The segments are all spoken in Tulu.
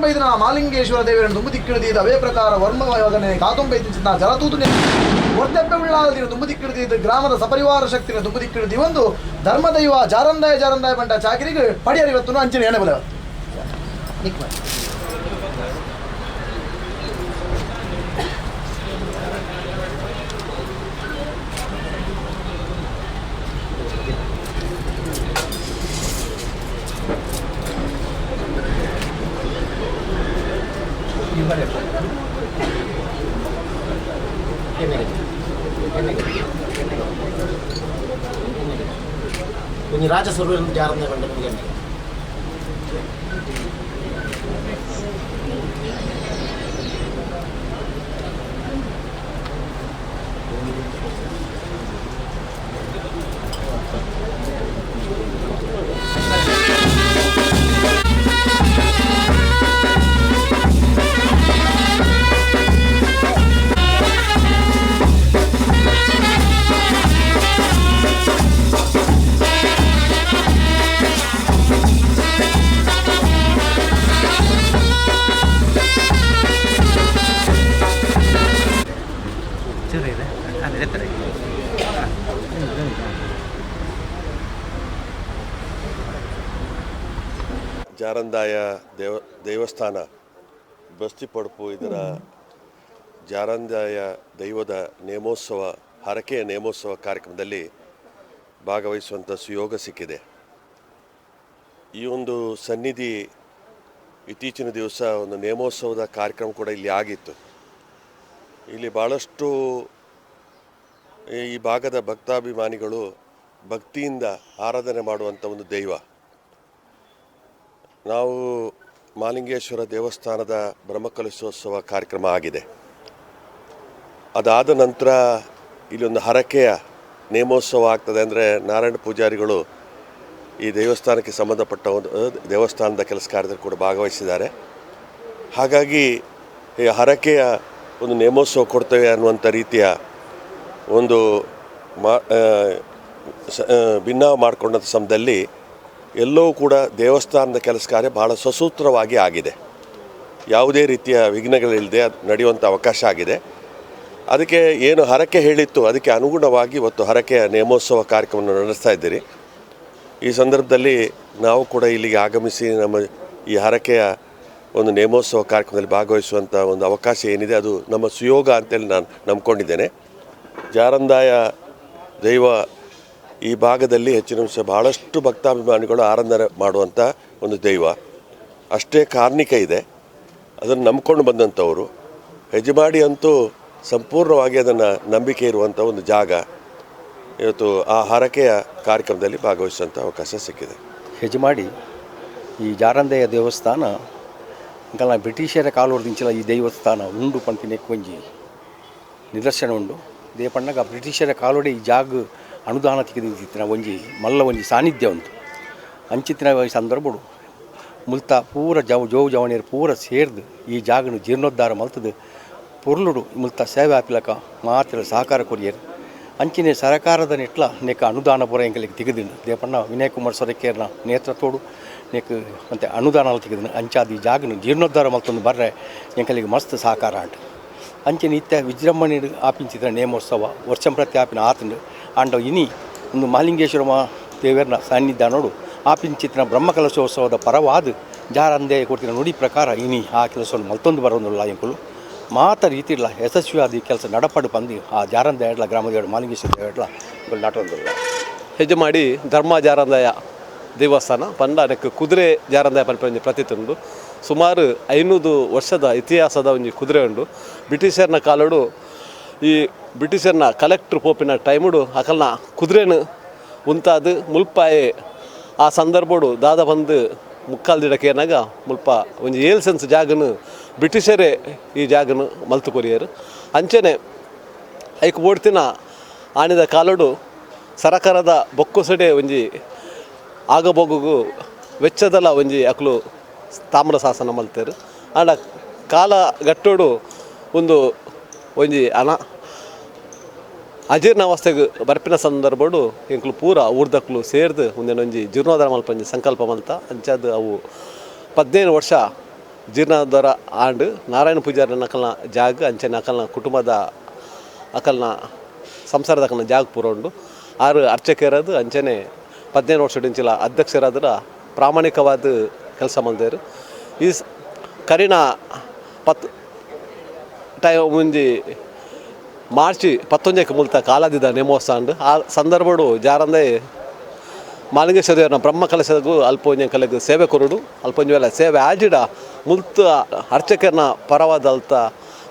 ಬೈದಿನ ಮಾಲಿಂಗೇಶ್ವರ ದೇವರನ್ನು ದುಂಬು ದಿಕ್ಕಿಡಿದ ಅವೇ ಪ್ರಕಾರ ವರ್ಮ ಯೋಗನೆ ಕಾತೊಂಬೈತಿನ ಜಲತೂತು ವರ್ದೆಪ್ಪೆ ಉಳ್ಳಾದಿನ ದುಂಬು ದಿಕ್ಕಿಡಿದ ಗ್ರಾಮದ ಸಪರಿವಾರ ಶಕ್ತಿನ ದುಂಬು ದಿಕ್ಕಿಡಿದ ಒಂದು ಧರ್ಮದೈವ ಜಾರಂದಾಯ ಜಾರಂದಾಯ ಬಂಟ ಚಾಕಿರಿಗೆ ಪಡಿಯರಿವತ್ತು ಅಂಚಿನ ಎಣೆ ಬಲ. ಒಂಜಿ ರಾಜ ಸ್ವರೂಪ ಜಾರಂದೆ ಪಂಡ ನಿಮಗೆ. ಜಾರಂದಾಯ ದೇವಸ್ಥಾನ ಬಸ್ತಿ ಪಡುಪು ಇದರ ಜಾರಂದಾಯ ದೈವದ ನೇಮೋತ್ಸವ, ಹರಕೆಯ ನೇಮೋತ್ಸವ ಕಾರ್ಯಕ್ರಮದಲ್ಲಿ ಭಾಗವಹಿಸುವಂಥ ಸುಯೋಗ ಸಿಕ್ಕಿದೆ. ಈ ಒಂದು ಸನ್ನಿಧಿ ಇತ್ತೀಚಿನ ದಿವಸ ಒಂದು ನೇಮೋತ್ಸವದ ಕಾರ್ಯಕ್ರಮ ಕೂಡ ಇಲ್ಲಿ ಆಗಿತ್ತು. ಇಲ್ಲಿ ಭಾಳಷ್ಟು ಈ ಭಾಗದ ಭಕ್ತಾಭಿಮಾನಿಗಳು ಭಕ್ತಿಯಿಂದ ಆರಾಧನೆ ಮಾಡುವಂಥ ಒಂದು ದೈವ. ನಾವು ಮಾಲಿಂಗೇಶ್ವರ ದೇವಸ್ಥಾನದ ಬ್ರಹ್ಮಕಲಶೋತ್ಸವ ಕಾರ್ಯಕ್ರಮ ಆಗಿದೆ. ಅದಾದ ನಂತರ ಇಲ್ಲೊಂದು ಹರಕೆಯ ನೇಮೋತ್ಸವ ಆಗ್ತದೆ. ಅಂದರೆ ನಾರಾಯಣ ಪೂಜಾರಿಗಳು ಈ ದೇವಸ್ಥಾನಕ್ಕೆ ಸಂಬಂಧಪಟ್ಟ ಒಂದು ದೇವಸ್ಥಾನದ ಕೆಲಸ ಕಾರ್ಯದಲ್ಲಿ ಕೂಡ ಭಾಗವಹಿಸಿದ್ದಾರೆ. ಹಾಗಾಗಿ ಈ ಹರಕೆಯ ಒಂದು ನೇಮೋತ್ಸವ ಕೊಡ್ತೇವೆ ಅನ್ನುವಂಥ ರೀತಿಯ ಒಂದು ಭಿನ್ನ ಮಾಡಿಕೊಂಡಂಥ ಸಮಯದಲ್ಲಿ ಎಲ್ಲವೂ ಕೂಡ ದೇವಸ್ಥಾನದ ಕೆಲಸ ಕಾರ್ಯ ಭಾಳ ಸಸೂತ್ರವಾಗಿ ಆಗಿದೆ. ಯಾವುದೇ ರೀತಿಯ ವಿಘ್ನಗಳಿಲ್ಲದೆ ಅದು ನಡೆಯುವಂಥ ಅವಕಾಶ ಆಗಿದೆ. ಅದಕ್ಕೆ ಏನು ಹರಕೆ ಹೇಳಿತ್ತು ಅದಕ್ಕೆ ಅನುಗುಣವಾಗಿ ಇವತ್ತು ಹರಕೆಯ ನೇಮೋತ್ಸವ ಕಾರ್ಯಕ್ರಮವನ್ನು ನಡೆಸ್ತಾ ಇದ್ದೀರಿ. ಈ ಸಂದರ್ಭದಲ್ಲಿ ನಾವು ಕೂಡ ಇಲ್ಲಿಗೆ ಆಗಮಿಸಿ ನಮ್ಮ ಈ ಹರಕೆಯ ಒಂದು ನೇಮೋತ್ಸವ ಕಾರ್ಯಕ್ರಮದಲ್ಲಿ ಭಾಗವಹಿಸುವಂಥ ಒಂದು ಅವಕಾಶ ಏನಿದೆ ಅದು ನಮ್ಮ ಸುಯೋಗ ಅಂತೇಳಿ ನಾನು ನಂಬ್ಕೊಂಡಿದ್ದೇನೆ. ಜಾರಂದಾಯ ದೈವ ಈ ಭಾಗದಲ್ಲಿ ಹೆಚ್ಚಿನ ಅಂಶ ಭಾಳಷ್ಟು ಭಕ್ತಾಭಿಮಾನಿಗಳು ಆರಾಧನೆ ಮಾಡುವಂಥ ಒಂದು ದೈವ. ಅಷ್ಟೇ ಕಾರ್ಣಿಕ ಇದೆ. ಅದನ್ನು ನಂಬ್ಕೊಂಡು ಬಂದಂಥವರು ಹೆಜಮಾಡಿ ಅಂತೂ ಸಂಪೂರ್ಣವಾಗಿ ಅದನ್ನು ನಂಬಿಕೆ ಇರುವಂಥ ಒಂದು ಜಾಗ. ಇವತ್ತು ಆ ಹರಕೆಯ ಕಾರ್ಯಕ್ರಮದಲ್ಲಿ ಭಾಗವಹಿಸುವಂಥ ಅವಕಾಶ ಸಿಕ್ಕಿದೆ. ಹೆಜಮಾಡಿ ಈ ಜಾರಂದೆಯ ದೇವಸ್ಥಾನ ಇಂಕಲ್ನ ಬ್ರಿಟಿಷರ ಕಾಲೋರ್ದಿಂಚಿಲ ಈ ದೇವಸ್ಥಾನ ಉಂಡು ಪನ್ಪಿನ ಒಂಜಿ ನಿದರ್ಶನ ಉಂಡು. ದೇಪಣ್ಣಗ ಬ್ರಿಟಿಷರ ಕಾಲೋಡೆ ಈ ಜಾಗ ಅನುದಾನ ತಿಕ್ಕಿನ ಒಂಜಿ ಮಲ್ಲ ಒಂಜಿ ಸಾನ್ನಿಧ್ಯ ಉಂಟು. ಅಂಚಿತ್ತಿನ ಸಂದರ್ಭಡು ಮುಲ್ತ ಪೂರ ಜೋವು ಜವಣಿಯರು ಪೂರ ಸೇರ್ದು ಈ ಜಾಗನು ಜೀರ್ಣೋದ್ಧಾರ ಮಲ್ತದು ಪೊರ್ಲುಡು ಮುಲ್ತ ಸೇವೆ ಆಪಿಲಕ ಮಾತ್ರ ಸಹಕಾರ ಕೊರಿಯರು. ಅಂಚಿನ ಸರಕಾರದ ನೆಟ್ಲ ನೆಕ್ ಅನುದಾನ ಪೂರ ಎಂಕಲಿಗೆ ತಿಗದಿಂಡು ದೇಪಣ್ಣ ವಿನಯ್ ಕುಮಾರ್ ಸೊರಕೇರ್ನ ನೇತೃತ್ವಡು ನೆಕ್ ಮತ್ತು ಅನುದಾನ ತಿಗದಿನ ಅಂಚಾದ ಈ ಜಾಗನು ಜೀರ್ಣೋದ್ಧಾರ ಮಲ್ತೊಂದು ಬರ್ರೆ ಎಂಕಲಿಗೆ ಮಸ್ತ್ ಸಹಕಾರ ಆಂಡ್. ಅಂಚಿನ ಇತ್ತೆ ವಿಜೃಂಭಣೆ ಆಪಿಂಚಿದ ನೇಮೋತ್ಸವ ವರ್ಷಂಪ್ರತಿ ಆಪಿನ ಆತಂಡು ಆಂಡ ಇನಿ ಒಂದು ಮಹಾಲಿಂಗೇಶ್ವರ ದೇವರನ ಸಾನ್ನಿಧ್ಯ ನೋಡು ಆಪಿಂಚಿತ್ತಿನ ಬ್ರಹ್ಮಕಲಶೋತ್ಸವದ ಪರವಾದ ಜಾರಂದೆ ಕೊಡ್ತಿನ ನುಡಿ ಪ್ರಕಾರ ಇನಿ ಆ ಕೆಲಸವನ್ನು ಮಲ್ತೊಂದು ಬರೋದಿಲ್ಲ ಎಂಕುಲು ಮಾತ ರೀತಿಯಿಲ್ಲ ಯಶಸ್ವಿಯಾದ ಈ ಕೆಲಸ ನಡಪಡು ಪಂದು ಆ ಜಾರಂದ ಎಡ್ಲ ಗ್ರಾಮದ ಮಾಲಿಂಗೇಶ್ವರ ದೇವಡ್ಲ ನಾಟೊಂದಿಲ್ಲ. ಹೆಜ್ಜೆ ಧರ್ಮ ಜಾರಂದಾಯ ದೇವಸ್ಥಾನ ಪಂಡ ಅದಕ್ಕೆ ಕುದುರೆ ಜಾರಂದಾಯ ಪನ್ಪಿ ಒಂಜಿ ಪ್ರತೀತಿ ಉಂಡು. ಸುಮಾರು 500 ವರ್ಷದ ಇತಿಹಾಸದ ಒಂಜಿ ಕುದುರೆ ಉಂಡು. ಬ್ರಿಟಿಷರ್ನ ಕಾಲಡು ಈ ಬ್ರಿಟಿಷರ್ನ ಕಲೆಕ್ಟ್ರ್ ಪೋಪಿನ ಟೈಮುಡು ಅಕಲ್ನ ಕುದುರೆನು ಉಂತಾದು ಮುಲ್ಪಾಯೆ ಆ ಸಂದರ್ಭಡು ದಾದ ಬಂದು ಮುಕ್ಕಾಲ್ದಿಡಕೇನಾಗ ಮುಲ್ಪ ಒಂಜಿ ಏಲ್ ಸೆನ್ಸ್ ಜಾಗನು ಬ್ರಿಟಿಷರೇ ಈ ಜಾಗನು ಮಲ್ತು ಕೊರಿಯರು. ಅಂಚನೆ ಐಕ್ ಬೋಡ್ತಿನ ಆನಿದ ಕಾಲಡು ಸರಕಾರದ ಬೊಕ್ಕುಸಡೆ ಒಂಜಿ ಆಗಬೋಗುಗು ವೆಚ್ಚದಲ ಒಂಜಿ ಅಕ್ಲು ತಾಮ್ರ ಶಾಸನ ಮಲ್ತೇರು. ಆಂಡ ಕಾಲ ಗಟ್ಟೋಡು ಒಂದು ಒಂಜಿ ಅನ ಅಜೀರ್ಣ ಅವಸ್ಥೆಗೆ ಬರ್ಪಿನ ಸಂದರ್ಭಡು ಎಂಕ್ಲು ಪೂರ ಊರ್ದಕ್ಲು ಸೇರ್ದು ಒಂದೇನೊಂಜಿ ಜೀರ್ಣೋದ್ಧಾರ ಮಲ್ಪಂಜಿ ಸಂಕಲ್ಪ ಮಲ್ತ ಅಂಚಾದ ಅವು 15 ವರ್ಷ ಜೀರ್ಣೋದ್ಧಾರ ಆಂಡ್. ನಾರಾಯಣ ಪೂಜಾರಿ ಅಕಲ್ನ ಜಾಗ ಅಂಚನೆ ಅಕಲ್ನ ಕುಟುಂಬದ ಅಕಲ್ನ ಸಂಸಾರದ ಅಕಲ್ನ ಜಾಗ ಪೂರ ಉಂಡು. ಆರು ಅರ್ಚಕರಾದ ಅಂಚನೆ 15 ವರ್ಷದಿಂಚಿಲ ಅಧ್ಯಕ್ಷರಾದ್ರ ಪ್ರಾಮಾಣಿಕವಾದ ಕೆಲಸ ಮಲ್ದೇರು. ಈ ಕರಿನ 10 ಟೈಮ್ ಮುಂಜಿ ಮಾರ್ಚ್ 19ಕ್ಕೆ ಮುಲ್ತ ಕಾಲಾದಿದ ನೇಮೋತ್ಸವ ಅಂಡ್. ಆ ಸಂದರ್ಭಡು ಜಾರಂದೆ ಮಾಲಿಂಗೇಶ್ವರ ದೇವರನ ಬ್ರಹ್ಮ ಕಲಶಗೂ ಅಲ್ಪ ಒಂಜಿ ಕಲೆಗ್ ಸೇವೆ ಕೊರಡು, ಅಲ್ಪ ಒಂಜಿ ವೇಳೆ ಸೇವೆ ಆಜಿಡ ಮುಲ್ತ ಅರ್ಚಕರನ ಪರವಾದ ಅಲ್ತ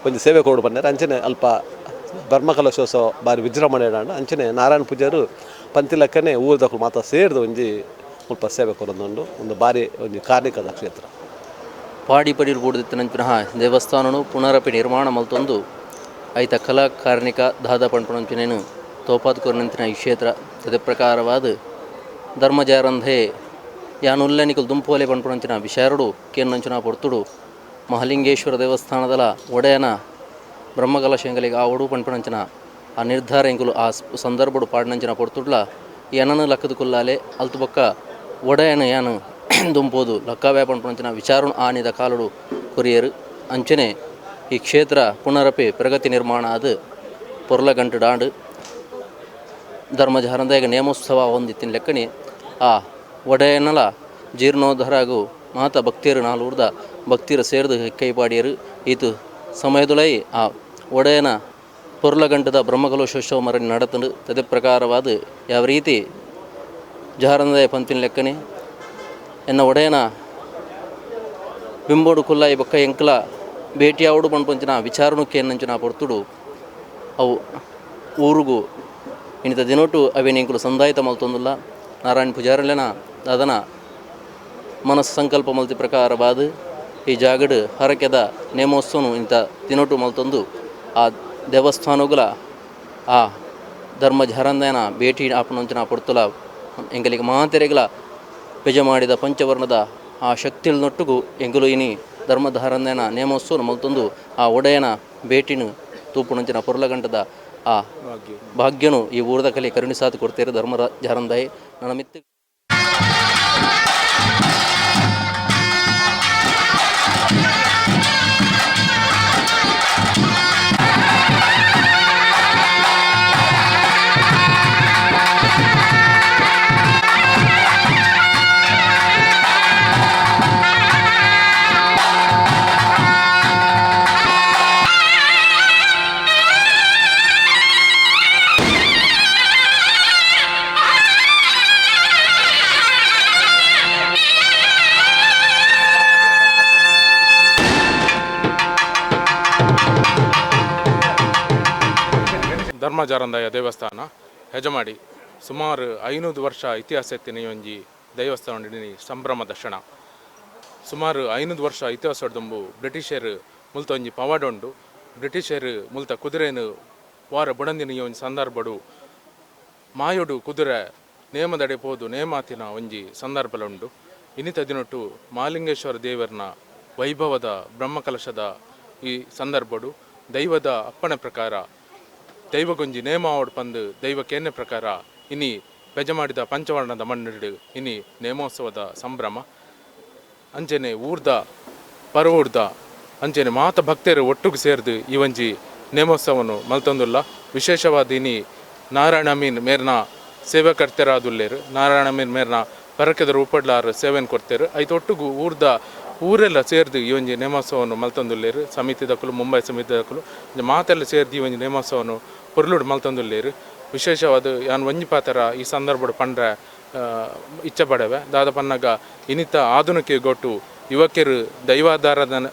ಒಂಜಿ ಸೇವೆ ಕೊರಡು ಬಂದರೆ ಅಂಚನೆ ಅಲ್ಪ ಬ್ರಹ್ಮ ಕಲಶೋತ್ಸವ ಬಾರಿ ವಿಜೃಂಭಣೆ ಆಂಡ್. ಅಂಚನೆ ನಾರಾಯಣ ಪೂಜಾರು ಪಂತಿಲಕ್ಕನೆ ಊರದಕ್ಕಲು ಮಾತ ಸೇರ್ದು ಒಂಜಿ ಮುಲ್ಪ ಸೇವೆ ಕೊರೊಂದುಂಡು. ಒಂದು ಬಾರಿ ಒಂಜಿ ಕಾರ್ಣಿಕದ ಕ್ಷೇತ್ರ. ಪಾಡಿ ಪಡಿಲು ಬೂಡುದಿತ್ತಿನಂಚಿನ ದೇವಸ್ಥಾನನು ಪುನರಪಿ ನಿರ್ಮಾಣ ಮಲ್ತೊಂದು ಐತ ಕಲಾ ಕಾರ್ಣಿಕ ದಾದ ಪನ್ಪುನಂಚಿನೇನು ತೋಪಾದ್ ಕೊರ್ನಂಚಿನ ಈ ಕ್ಷೇತ್ರ. ತದ ಪ್ರಕಾರವಾದ ಧರ್ಮಜಾರಂಧೆ ಯಾನುಲ್ಲೆ ನಿಕುಲು ದುಂಪೋಲೆ ಪನ್ಪುನಂಚಿನ ವಿಷಾರುಡು ಕೇನ್ನಂಚಿನ ಪೊರ್ತುಡು ಮಹಾಲಿಂಗೇಶ್ವರ ದೇವಸ್ಥಾನದಲ ಒಡೆಯನ ಬ್ರಹ್ಮಕಲಶಂಗಲಿಗೆ ಆ ಒಡು ಪನ್ಪುನಂಚಿನ ಆ ನಿರ್ಧಾರ ಎಂಕುಲು ಆ ಸಂದರ್ಭಡು ಪಾಡ್ನಂಚಿನ ಪೊರ್ತುಡ್ಲ ಎನನು ಲಕ್ಕದ ಕುಲ್ಲಾಲೆ ಅಲ್ತು ಬೊಕ್ಕ ಒಡೆಯನ ಯಾನು ದುಂಪೋದು ಲಕ್ಕವೇ ಪನ್ಪುನಂಚಿನ ವಿಚಾರ ಆನಿದ ಕಾಲುಡು ಕೊರಿಯರು. ಅಂಚನೆ ಈ ಕ್ಷೇತ್ರ ಪುನರಪಿ ಪ್ರಗತಿ ನಿರ್ಮಾಣ ಆದ ಪೊರ್ಲಗಂಟು ಡಾಂಡು ಧರ್ಮಜಾರಂದಾಗ ನೇಮೋತ್ಸವ ಹೊಂದಿತ್ತಿನ ಲೆಕ್ಕಣಿ ಆ ಒಡೆಯನಲ ಜೀರ್ಣೋದ್ಧಾರಾಗು ಮಾತ ಭಕ್ತಿಯರು ನಾಲ್ಊರ್ದ ಭಕ್ತಿಯರು ಸೇರ್ದು ಕೈಪಾಡಿಯರು. ಈತು ಸಮಯದೊಳೈ ಆ ಒಡೆಯನ ಪೊರ್ಲಗಂಟದ ಬ್ರಹ್ಮಕಲಶೋತ್ಸವ ಮರ ನಡತಂಡು. ತದೆ ಪ್ರಕಾರವಾದ ಯಾವ ರೀತಿ ಜಾರಂದಾಯ ಪಂತಿನ ಲೆಕ್ಕನೆ ಎನ್ನ ಒಡೆಯನ ಬಿಂಬೋಡು ಕುಲ್ಲಾಯಿ ಬೊಕ್ಕ ಎಂಕ್ಲ ಭೇಟಿಯಾವಡು ಪನ್ಪಂಚಿನ ವಿಚಾರಣಕ್ಕೆ ಎನ್ನಂಚಿನ ಪೊರ್ತುಡು ಅವು ಊರುಗು ಇನಿತ ದಿನೋಟು ಅವೇನು ಎಂಕುಲು ಸಂದಾಯಿತ ಮಲ್ತೊಂದುಲ್ಲ. ನಾರಾಯಣ ಪೂಜಾರಿಲೆನ ದಾದನ ಮನಸ್ಸು ಸಂಕಲ್ಪ ಮಲ್ತಿ ಪ್ರಕಾರವಾದ ಈ ಜಾಗಡ್ ಹರಕೆದ ನೇಮೋತ್ಸವನು ಇಂಥ ದಿನೋಟು ಮಲ್ತೊಂದು ಆ ದೇವಸ್ಥಾನಗಳ ಆ ಧರ್ಮ ಜಾರಂದನ ಭೇಟಿ ಆಪನಂಚಿನ ಪೊರ್ತುಲ ಎಂಕಲಿಗೆ ಮಾತೆರೆಗಳ ಪೆಜ ಮಾಡಿದ ಪಂಚವರ್ಣದ ಆ ಶಕ್ತಿಲ್ ನೊಟ್ಟುಗು ಎಂಕುಲು ಇನಿ ಧರ್ಮಧಾರಂದನ ನೇಮೋತ್ಸವ ಮಲ್ತೊಂದು ಆ ಒಡೆಯನ ಭೇಟಿನ ತೂಪುನಂಚಿನ ಪೊರ್ಲಗಂಟದ ಆ ಭಾಗ್ಯನು ಈ ಊರದ ಕಲೆ ಕರುಣಿಸಾತ್ ಕೊಡ್ತೇರು ಧರ್ಮ ಜಾರಂದಾಯಿ ನನ್ನ ಮಿತ್ತು. ಧರ್ಮಜಾರಂದಾಯ ದೇವಸ್ಥಾನ ಹೆಜಮಾಡಿ ಸುಮಾರು 500 ವರ್ಷ ಇತಿಹಾಸ ಎತ್ತಿನ ಈ ಒಂಜಿ ದೇವಸ್ಥಾನ ಸಂಭ್ರಮ ದರ್ಶನ. ಸುಮಾರು 500 ವರ್ಷ ಇತಿಹಾಸ ದುಂಬು ಬ್ರಿಟಿಷರು ಮುಲ್ತ ಒಂಜಿ ಪವಾಡ ಉಂಡು. ಬ್ರಿಟಿಷರು ಮುಲ್ತ ಕುದುರೆನು ವಾರ ಬುಡಂದಿನ ಈ ಒಂಜಿ ಸಂದರ್ಭಡು ಮಾಯೋಡು ಕುದುರೆ ನೇಮದಡೆ ಪೋದು ನೇಮಾತಿನ ಒಂಜಿ ಸಂದರ್ಭಲುಂಡು. ಇನ್ನಿತ ದಿನೊಟ್ಟು ಮಹಾಲಿಂಗೇಶ್ವರ ದೇವರನ ವೈಭವದ ಬ್ರಹ್ಮಕಲಶದ ಈ ಸಂದರ್ಭಡು ದೈವದ ಅಪ್ಪಣೆ ಪ್ರಕಾರ ದೈವಗೊಂಜಿ ನೇಮ ಆವಡ್ ಪಂದು ದೈವ ಕೇನೆ ಪ್ರಕಾರ ಇನಿ ಪೆಜಮಾಡಿದ ಪಂಚವರ್ಣದ ಮಣ್ಣಿಡು ಇನಿ ನೇಮೋತ್ಸವದ ಸಂಭ್ರಮ. ಅಂಚನೆ ಊರ್ದ ಪರವೂರ್ದ ಅಂಚನೆ ಮಾತ ಭಕ್ತರು ಒಟ್ಟುಗು ಸೇರ್ದು ಈ ಒಂಜಿ ನೇಮೋತ್ಸವನು ಮಲ್ತೊಂದುಲ್ಲ. ವಿಶೇಷವಾದ ಇನಿ ನಾರಾಯಣ ಮೀನ್ ಮೇರ್ನ ಸೇವಕರ್ತರಾದುಲ್ಲೇರು. ನಾರಾಯಣ ಮೀನ್ ಮೇರ್ನ ಪರಕೆದ ರೂಪಡ್ಲಾರು ಸೇವೆನ್ ಕೊಡ್ತೇರು. ಐತ ಒಟ್ಟುಗು ಊರ್ದ ಊರೆಲ್ಲ ಸೇರ್ದು ಈ ಒಂಜಿ ನೇಮೋತ್ಸವನು ಮಲ್ತೊಂದುಲ್ಲೇರು. ಸಮಿತಿ ದಕ್ಕಲು ಮುಂಬೈ ಸಮಿತಿ ದಕ್ಕಲು ಮಾತೆಲ್ಲ ಸೇರ್ದು ಈ ಒಂಜಿ ನೇಮೋತ್ಸವನು ಪೊರ್ಲುಡು ಮಲ್ತೊಂದುಲ್ಲೇರು. ವಿಶೇಷವಾದ ಯಾನ್ ಒಂಜಿ ಪಾತ್ರ ಈ ಸಂದರ್ಭಡು ಪಂಡ್ರೆ ಇಚ್ಛೆ ಪಡೆವೆ. ದಾದ ಪನ್ನಗ ಇನಿತ ಆಧುನಿಕ ಯುಗೊಟ್ಟು ಯುವಕರು ದೈವಾಧಾರಾಧನೆ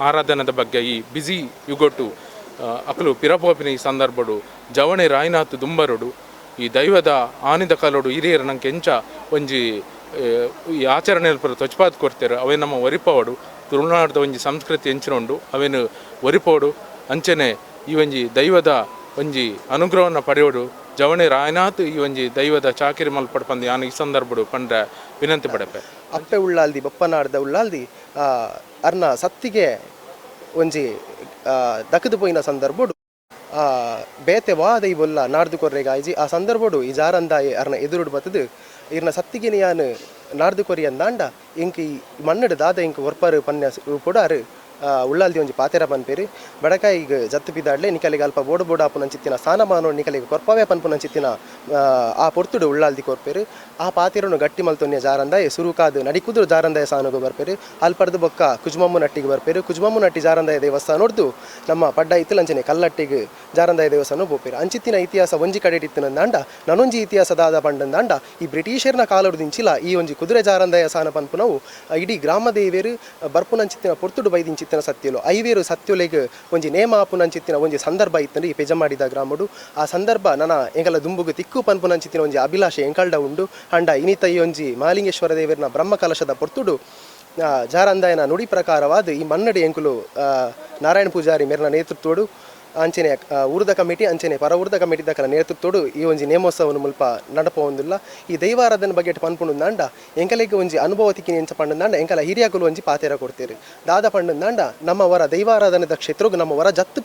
ಆರಾಧನೆದ ಬಗ್ಗೆ ಈ ಬಿಸಿ ಯುಗೊಟ್ಟು ಅಕಲು ಪಿರಪೋಪಿನ ಈ ಸಂದರ್ಭಡು ಜವಣೆ ರಾಯನಾಥ್ ದುಂಬರುಡು ಈ ದೈವದ ಆನಿದ ಕಾಲೋಡು ಹಿರಿಯರು ನಂಗೆ ಎಂಚ ಒಂಜಿ ಈ ಆಚರಣೆ ಪೂರ ತೊಚ್ಪಾತ್ ಕೊಡ್ತೇರು. ಅವೇ ನಮ್ಮ ಒರಿಪೋಡು ತುಳುನಾಡ್ದ ಒಂಜಿ ಸಂಸ್ಕೃತಿ ಎಂಚಿನ ಉಂಡು ಅವೇನು ಒರಿಪೋಡು. ಅಂಚನೆ ಈ ಒಂಜಿ ದೈವದ ಒಂಜಿ ಅನುಗ್ರಹವನ್ನು ಪಡೆಯೋಡು ಜವಣೆ ರಾಯನಾಥ್ ಈ ಒಂಜಿ ದೈವದ ಚಾಕಿರಿ ಮಲ್ಪಡ್ ಪಂದ್ ಯಾನ್ ಈ ಸಂದರ್ಭಡು ಪಂಡ್ರೆ ವಿನಂತಿ ಪಡೆಪೆ. ಅಪ್ಪೆ ಉಳ್ಳಾಲ್ದಿ ಬಪ್ಪನಾಡ್ದ ಉಳ್ಳಾಲ್ದಿ ಅರ್ನ ಸತ್ತಿಗೆ ಒಂಜಿ ದಕದು ಪೋಯಿನ ಸಂದರ್ಭಡು ಬೇತೆ ವಾದ ಈ ಬೊಲ್ಲ ನಾಡ್ದು ಕೊರ್ರೆಗಾಯ್ಜಿ. ಆ ಸಂದರ್ಭಡು ಈ ಜಾರಂದಾಯಿ ಅರ್ನ ಎದುರುಡು ಬತ್ತದು ಇರ್ನ ಸತ್ತಿಗೆನ ಯಾನ್ ನಾಡ್ದು ಕೊರಿ ಅಂದಾಂಡ ಇಂಕ್ ಈ ಮಣ್ಣಡು ದಾದ ಇಂಕ್ ಒರ್ಪರು ಪನ್ಯ ರೂಪೊಡು ಉಳ್ಳಾಲ್ದಿ ಒಂಜಿ ಪಾತೆರ ಪನ್ಪೇರು ಬಡಕಾಯಿಗ್ ಜತ್ತು ಪಿದಾಡ್ಲೆ ನಿಕಲಿಗೆ ಅಲ್ಪ ಬೋಡು ಬೋಡು ಆಪುನಂಚಿತ್ತಿನ ಸ್ಥಾನಮಾನ ನಿಕಲಿಗೆ ಕೊರ್ಪವೇ ಪನ್ಪುನಂಚಿತ್ತಿನ ಆ ಪೊರ್ತುಡು ಉಳ್ಳಾಲ್ದಿ ಕೊರ್ಪೇರು. ಆ ಪಾತೆರನು ಗಟ್ಟಿ ಮಲ್ತೊನ್ಯ ಜಾರಂದಾಯ ಸುರುಕಾದ್ ನಡಿಕುದುರು ಜಾರಂದಾಯ ಸಾನಗು ಬರ್ಪೇರು. ಅಲ್ಪಡ್ದು ಬೊಕ್ಕ ಕುಜುಮಮ್ಮು ನಟ್ಟಿಗೆ ಬರ್ಪೇರು. ಕುಜುಮಮ್ಮು ನಟ್ಟಿ ಜಾರಂದಾಯ ದೇವಸ್ಥಾನೊಡ್ದು ನಮ್ಮ ಪಡ್ಡ ಇತ್ತಲಂಚನೆ ಕಲ್ಲಟ್ಟಿಗೆ ಜಾರಂದಾಯ ದೇವಸ್ಥಾನ ಪೋಪೇರು. ಅಂಚಿತ್ತಿನ ಇತಿಹಾಸ ಒಂಜಿ ಕಡೆ ಇತ್ತಿನಂದಾಂಡ ನನೊಂಜಿ ಇತಿಹಾಸ ದಾದ ಪಂಡಂದಾಂಡ ಈ ಬ್ರಿಟಿಷರ್ನ ಕಾಲೊಡ್ದಿಂಚಿಲ ಈ ಒಂಜಿ ಕುದುರೆ ಜಾರಂದಾಯ ಸಾನ ಪನ್ಪುನವು ಇಡೀ ಗ್ರಾಮ ದೇವೇರು ಬರ್ಪುನಂಚಿತ್ತಿನ ಪೊರ್ತುಡು ಬೈದಿಂಚಿತ್ತಿನ ಸತ್ಯಲು ಐವೇರು ಸತ್ಯೊಲೆಗ್ ಒಂಜಿ ನೇಮ ಆಪುನಂಚಿತ್ತಿನ ಒಂಜಿ ಸಂದರ್ಭ ಇತ್ತಂದ್ರೆ ಈ ಪೆಜಮಾಡಿದ ಗ್ರಾಮಡು. ಆ ಸಂದರ್ಭ ನನ ಎಂಕಲ ದುಂಬುಗು ತಿಕ್ಕು ಪನ್ಪುನಂಚಿತ್ತಿನ ಒಂಜಿ ಅಭಿಲಾಷೆ ಎಂಕಲ್ಡ ಉಂಡು. ಅಂಡ ಇನಿತ ಈ ಒಂಜಿ ಮಹಾಲಿಂಗೇಶ್ವರ ದೇವರನ ಬ್ರಹ್ಮ ಕಲಶದ ಪೊರ್ತುಡು ಜಾರಂದಾಯನ ನುಡಿ ಪ್ರಕಾರವಾದ ಈ ಮನ್ನಡಿ ಎಂಕುಲು ನಾರಾಯಣ ಪೂಜಾರಿ ಮೇರ್ನ ನೇತೃತ್ವಡು ಅಂಚನೆ ಊರ್ದ ಕಮಿಟಿ ಅಂಚನೆ ಪರ ಊರ್ದ ಕಮಿಟಿ ದಕಲ ನೇತೃತ್ವಡು ಈ ಒಂಜಿ ನೇಮೋತ್ಸವನು ಮುಲ್ಪ ನಡಪವೊಂದುಲ್ಲ. ಈ ದೈವಾರಾಧನೆ ಬಗ್ಗೆ ಪನ್ಪುಂಡುಂದಾಂಡ ಎಂಕಲೆಗ್ ಒಂಜಿ ಅನುಭವ ತಿಕ್ಕಿನ ಎಂಚ ಪಂಡಂದಾಂಡ ಎಂಕಲ ಹಿರಿಯಕುಲು ಒಂಜಿ ಪಾತೆರ ಕೊಡ್ತೇರು. ದಾದ ಪಂಡಂದಾಂಡ ನಮ್ಮ ವರ ದೈವಾರಾಧನೆದ ಕ್ಷೇತ್ರಗ್ ನಮ್ಮ ವರ ಜತ್ತು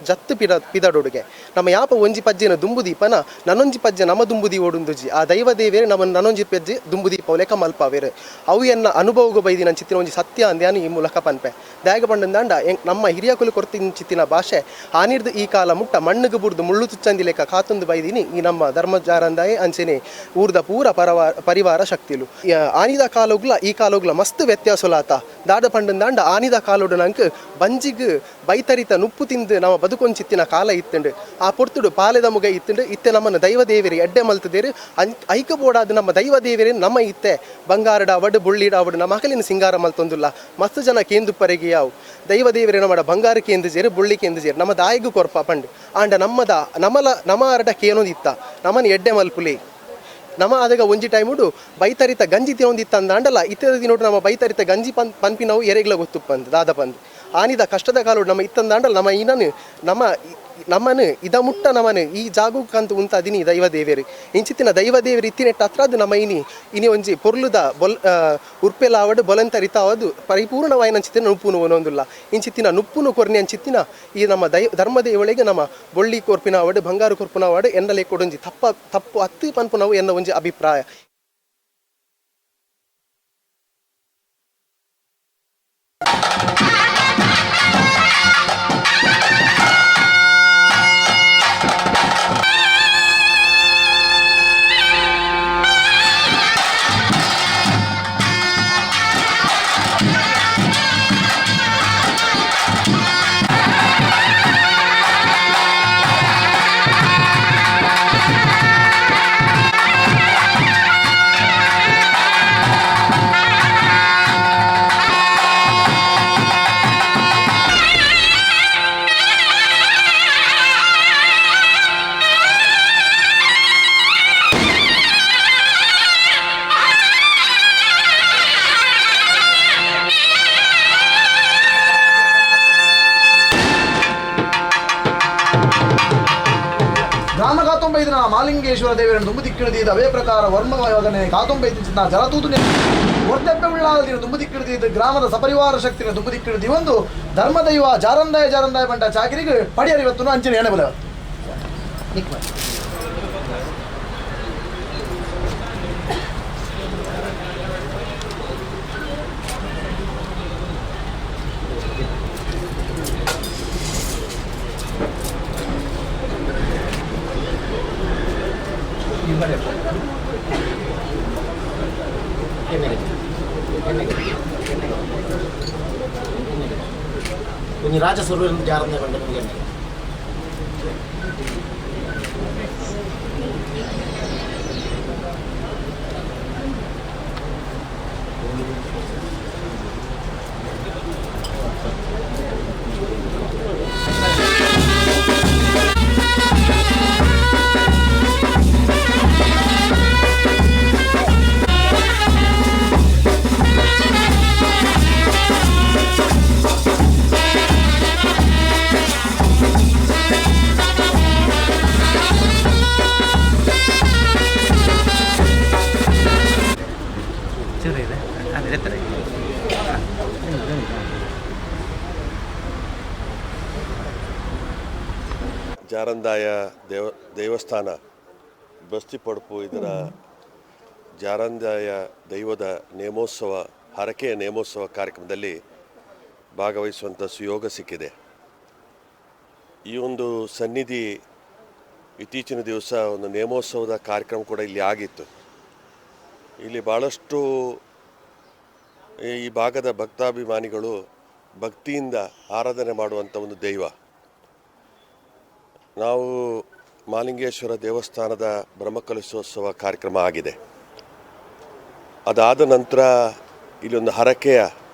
ಜತ್ತು ಪಿದಡೊಡುಗೆ ನಮ್ಮ ಯಾಪ ಒಂಜಿ ಪಜ್ಜೆನ ದುಂಬು ದೀಪನ ನನೊಂಜಿ ಪಜ್ಜೆ ನಮ್ಮ ದುಂಬು ದೀವೊಡುಂದುಜಿ ಆ ದೈವ ದೇವೇರು ನಮ್ಮ ನನೊಂಜಿ ಪಜ್ಜೆ ದುಂಬು ದೀಪವಲೆಕ ಮಲ್ಪಾವೇರು. ಅವು ಎನ್ನ ಅನುಭವಗೂ ಬೈದಿನ ಚಿತ್ತಿನ ಒಂಜಿ ಸತ್ಯ ಅಂದ್ಯಾನು ಈ ಮೂಲಕ ಪನ್ಪೆ. ದಾಯಗ ಪಂಡಂದಾಂಡ ನಮ್ಮ ಹಿರಿಯಕುಲು ಕೊರ್ತಿನ ಚಿತ್ತಿನ ಭಾಷೆ ಆನಿರ್ದು ಈ ಕಾಲ ಮುಟ್ಟ ಮಣ್ಣುಗು ಬುಡ್ದು ಮುಳ್ಳು ತುಚ್ಚಂದಿ ಲೆಕ್ಕ ಕಾತೊಂದು ಬೈದಿನಿ ಈ ನಮ್ಮ ಧರ್ಮ ಜಾರಂದಾಯೆ ಅಂಚನೆ ಊರ್ದ ಪೂರ ಪರಿವಾರ ಶಕ್ತಿಲು. ಆನಿದ ಕಾಲೋಗ್ಲ ಈ ಕಾಲೋಗ್ಲ ಮಸ್ತ್ ವ್ಯತ್ಯಾಸಲಾತ. ದಾದ ಪಂಡಂದಾಂಡ ಆನಿದ ಕಾಲೋಡು ನಂಕ್ ಬಂಜಿಗ್ ಬೈತರಿತ ನುಪ್ಪು ತಿಂದು ನಮ್ಮ ಬದುಕೊಂಚಿತ್ತಿನ ಕಾಲ ಇತ್ತಂಡು. ಆ ಪೊರ್ತುಡು ಪಾಲೆದ ಮುಗ ಇತ್ತಂಡು. ಇತ್ತೆ ನಮ್ಮನ್ನು ದೈವ ದೇವಿರಿ ಎಡ್ಡೆ ಮಲ್ತದೇರು ಐಕ ಬೋಡಾದ ನಮ್ಮ ದೈವ ದೇವಿರಿ ನಮ್ಮ ಇತ್ತೆ ಬಂಗಾರಡ ಅವಡು ಬುಳ್ಳಿಡ ಅವಡು ನಮ್ಮ ಮಕಲಿನ ಸಿಂಗಾರ ಮಲ್ತೊಂದುಲ್ಲ. ಮಸ್ತ್ ಜನ ಕೇಂದುಪ್ಪರಿಗೆ ಯಾವು ದೈವ ದೇವಿರಿ ನಮ್ಮ ಬಂಗಾರ ಕೇಂದು ಜೇರು ಬುಳ್ಳಿ ಕೇಂದು ಜೇರು ನಮ್ಮ ದಾಯಿಗೂ ಕೊರ್ಪ ಪಂಡು. ಆಂಡ ನಮ್ಮದ ನಮಲ ನಮ ಅರಡ ಕೇನೊಂದಿತ್ತ ನಮನ ಎಡ್ಡೆ ಮಲ್ಪುಲಿ ನಮ ಆದಾಗ ಒಂಜಿ ಟೈಮುಡು ಬೈತರಿತ ಗಂಜಿ ತಿನ್ನೊಂದಿತ್ತ ಅಂದಾಂಡಲ ಇತ್ತರ ದಿನೋಡು ನಮ್ಮ ಬೈತರಿತ ಗಂಜಿ ಪನ್ಪಿನವು ಎರೆಗ್ಲ ಗೊತ್ತುಪ್ಪಂದು ದಾದ ಪಂದು. ಆನಿದ ಕಷ್ಟದ ಕಾಲೋಡು ನಮ್ಮ ಇತ್ತಂದಾಂಡಲ ನಮ್ಮ ಇನ್ನನು ನಮ್ಮ ನಮ್ಮನು ಇದ ಮುಟ್ಟ ನಮನು ಈ ಜಾಗಕ್ಕಂತ ಉಂತಾದಿನಿ ದೈವ ದೇವೇರು. ಇಂಚಿತ್ತಿನ ದೈವ ದೇವರು ಇತ್ತಿನೆಟ್ಟ ಹತ್ರ ಅದು ನಮ್ಮ ಇನಿ ಇನಿ ಒಂಜಿ ಪೊರ್ಲುದ ಬೊಲ್ ಉರ್ಪೆಲಾವಡು ಬೊಲಂತರಿತಾವದು ಪರಿಪೂರ್ಣವಾಯಿನ ಅಂಚಿತ್ತಿನ ನುಪ್ಪುನು ಒಂದೊಂದುಲ್ಲ. ಇಂಚಿತ್ತಿನ ನುಪ್ಪುನು ಕೊರ್ನಿ ಅಂಚಿತ್ತಿನ ಈ ನಮ್ಮ ಧರ್ಮದೇವಳಿಗೆ ನಮ್ಮ ಬೊಳ್ಳಿ ಕೊರ್ಪಿನವಾಡು ಬಂಗಾರು ಕೊರ್ಪಿನವಾಡು ಎನ್ನಲೆ ಕೊಡೊಂಜಿ ತಪ್ಪು ಅತ್ತು ಪನ್ಪುನವು ಎನ್ನ ಒಂಜಿ ಅಭಿಪ್ರಾಯ. ಮಹಾಲಿಂಗೇಶ್ವರ ದೇವರನ್ನು ದುಂಬು ದಿಕ್ಕಿಡಿದ ಅವೇ ಪ್ರಕಾರ ವರ್ಮಯೋಗನೆ ಕಾತೊಂಬೈತಿನ ಜಲತೂತು ಒರ್ದೆಪ್ಪೆ ಉಳ್ಳಾಲ್ದಿನ ದುಂಬು ದಿಕ್ಕಿಡಿದ ಗ್ರಾಮದ ಸಪರಿವಾರ ಶಕ್ತಿನ ದುಂಬು ದಿಕ್ಕಿಡಿದ ಒಂದು ಧರ್ಮದೈವ ಜಾರಂದಾಯ ಜಾರಂದಾಯ ಬಂಟ ಚಾಕಿರಿಗೆ ಪಡಿಯರಿವತ್ತು ಅಂಚಿನ ಎಣಬಲ. ಒಂಜಿ ರಾಜ ಸರ್ವೇರ್ ಜಾರಂದಾಯ ಪಂಡ ನಿಮಗೆ. ಜಾರಂದಾಯ ದೇವಸ್ಥಾನ ಬಸ್ತಿ ಪಡಪು ಇದರ Jarandaya ದೈವದ ನೇಮೋತ್ಸವ, ಹರಕೆಯ ನೇಮೋತ್ಸವ ಕಾರ್ಯಕ್ರಮದಲ್ಲಿ ಭಾಗವಹಿಸುವಂಥ ಸುಯೋಗ ಸಿಕ್ಕಿದೆ. ಈ ಒಂದು ಸನ್ನಿಧಿ ಇತ್ತೀಚಿನ ದಿವಸ ಒಂದು ನೇಮೋತ್ಸವದ ಕಾರ್ಯಕ್ರಮ ಕೂಡ ಇಲ್ಲಿ ಆಗಿತ್ತು. ಇಲ್ಲಿ ಭಾಳಷ್ಟು ಈ ಭಾಗದ ಭಕ್ತಾಭಿಮಾನಿಗಳು ಭಕ್ತಿಯಿಂದ ಆರಾಧನೆ ಮಾಡುವಂಥ ಒಂದು ದೈವ. ನಾವು ಮಾಲಿಂಗೇಶ್ವರ ದೇವಸ್ಥಾನದ ಬ್ರಹ್ಮಕಲಶೋತ್ಸವ ಕಾರ್ಯಕ್ರಮ ಆಗಿದೆ. ಅದಾದ ನಂತರ ಇಲ್ಲೊಂದು ಹರಕೆಯ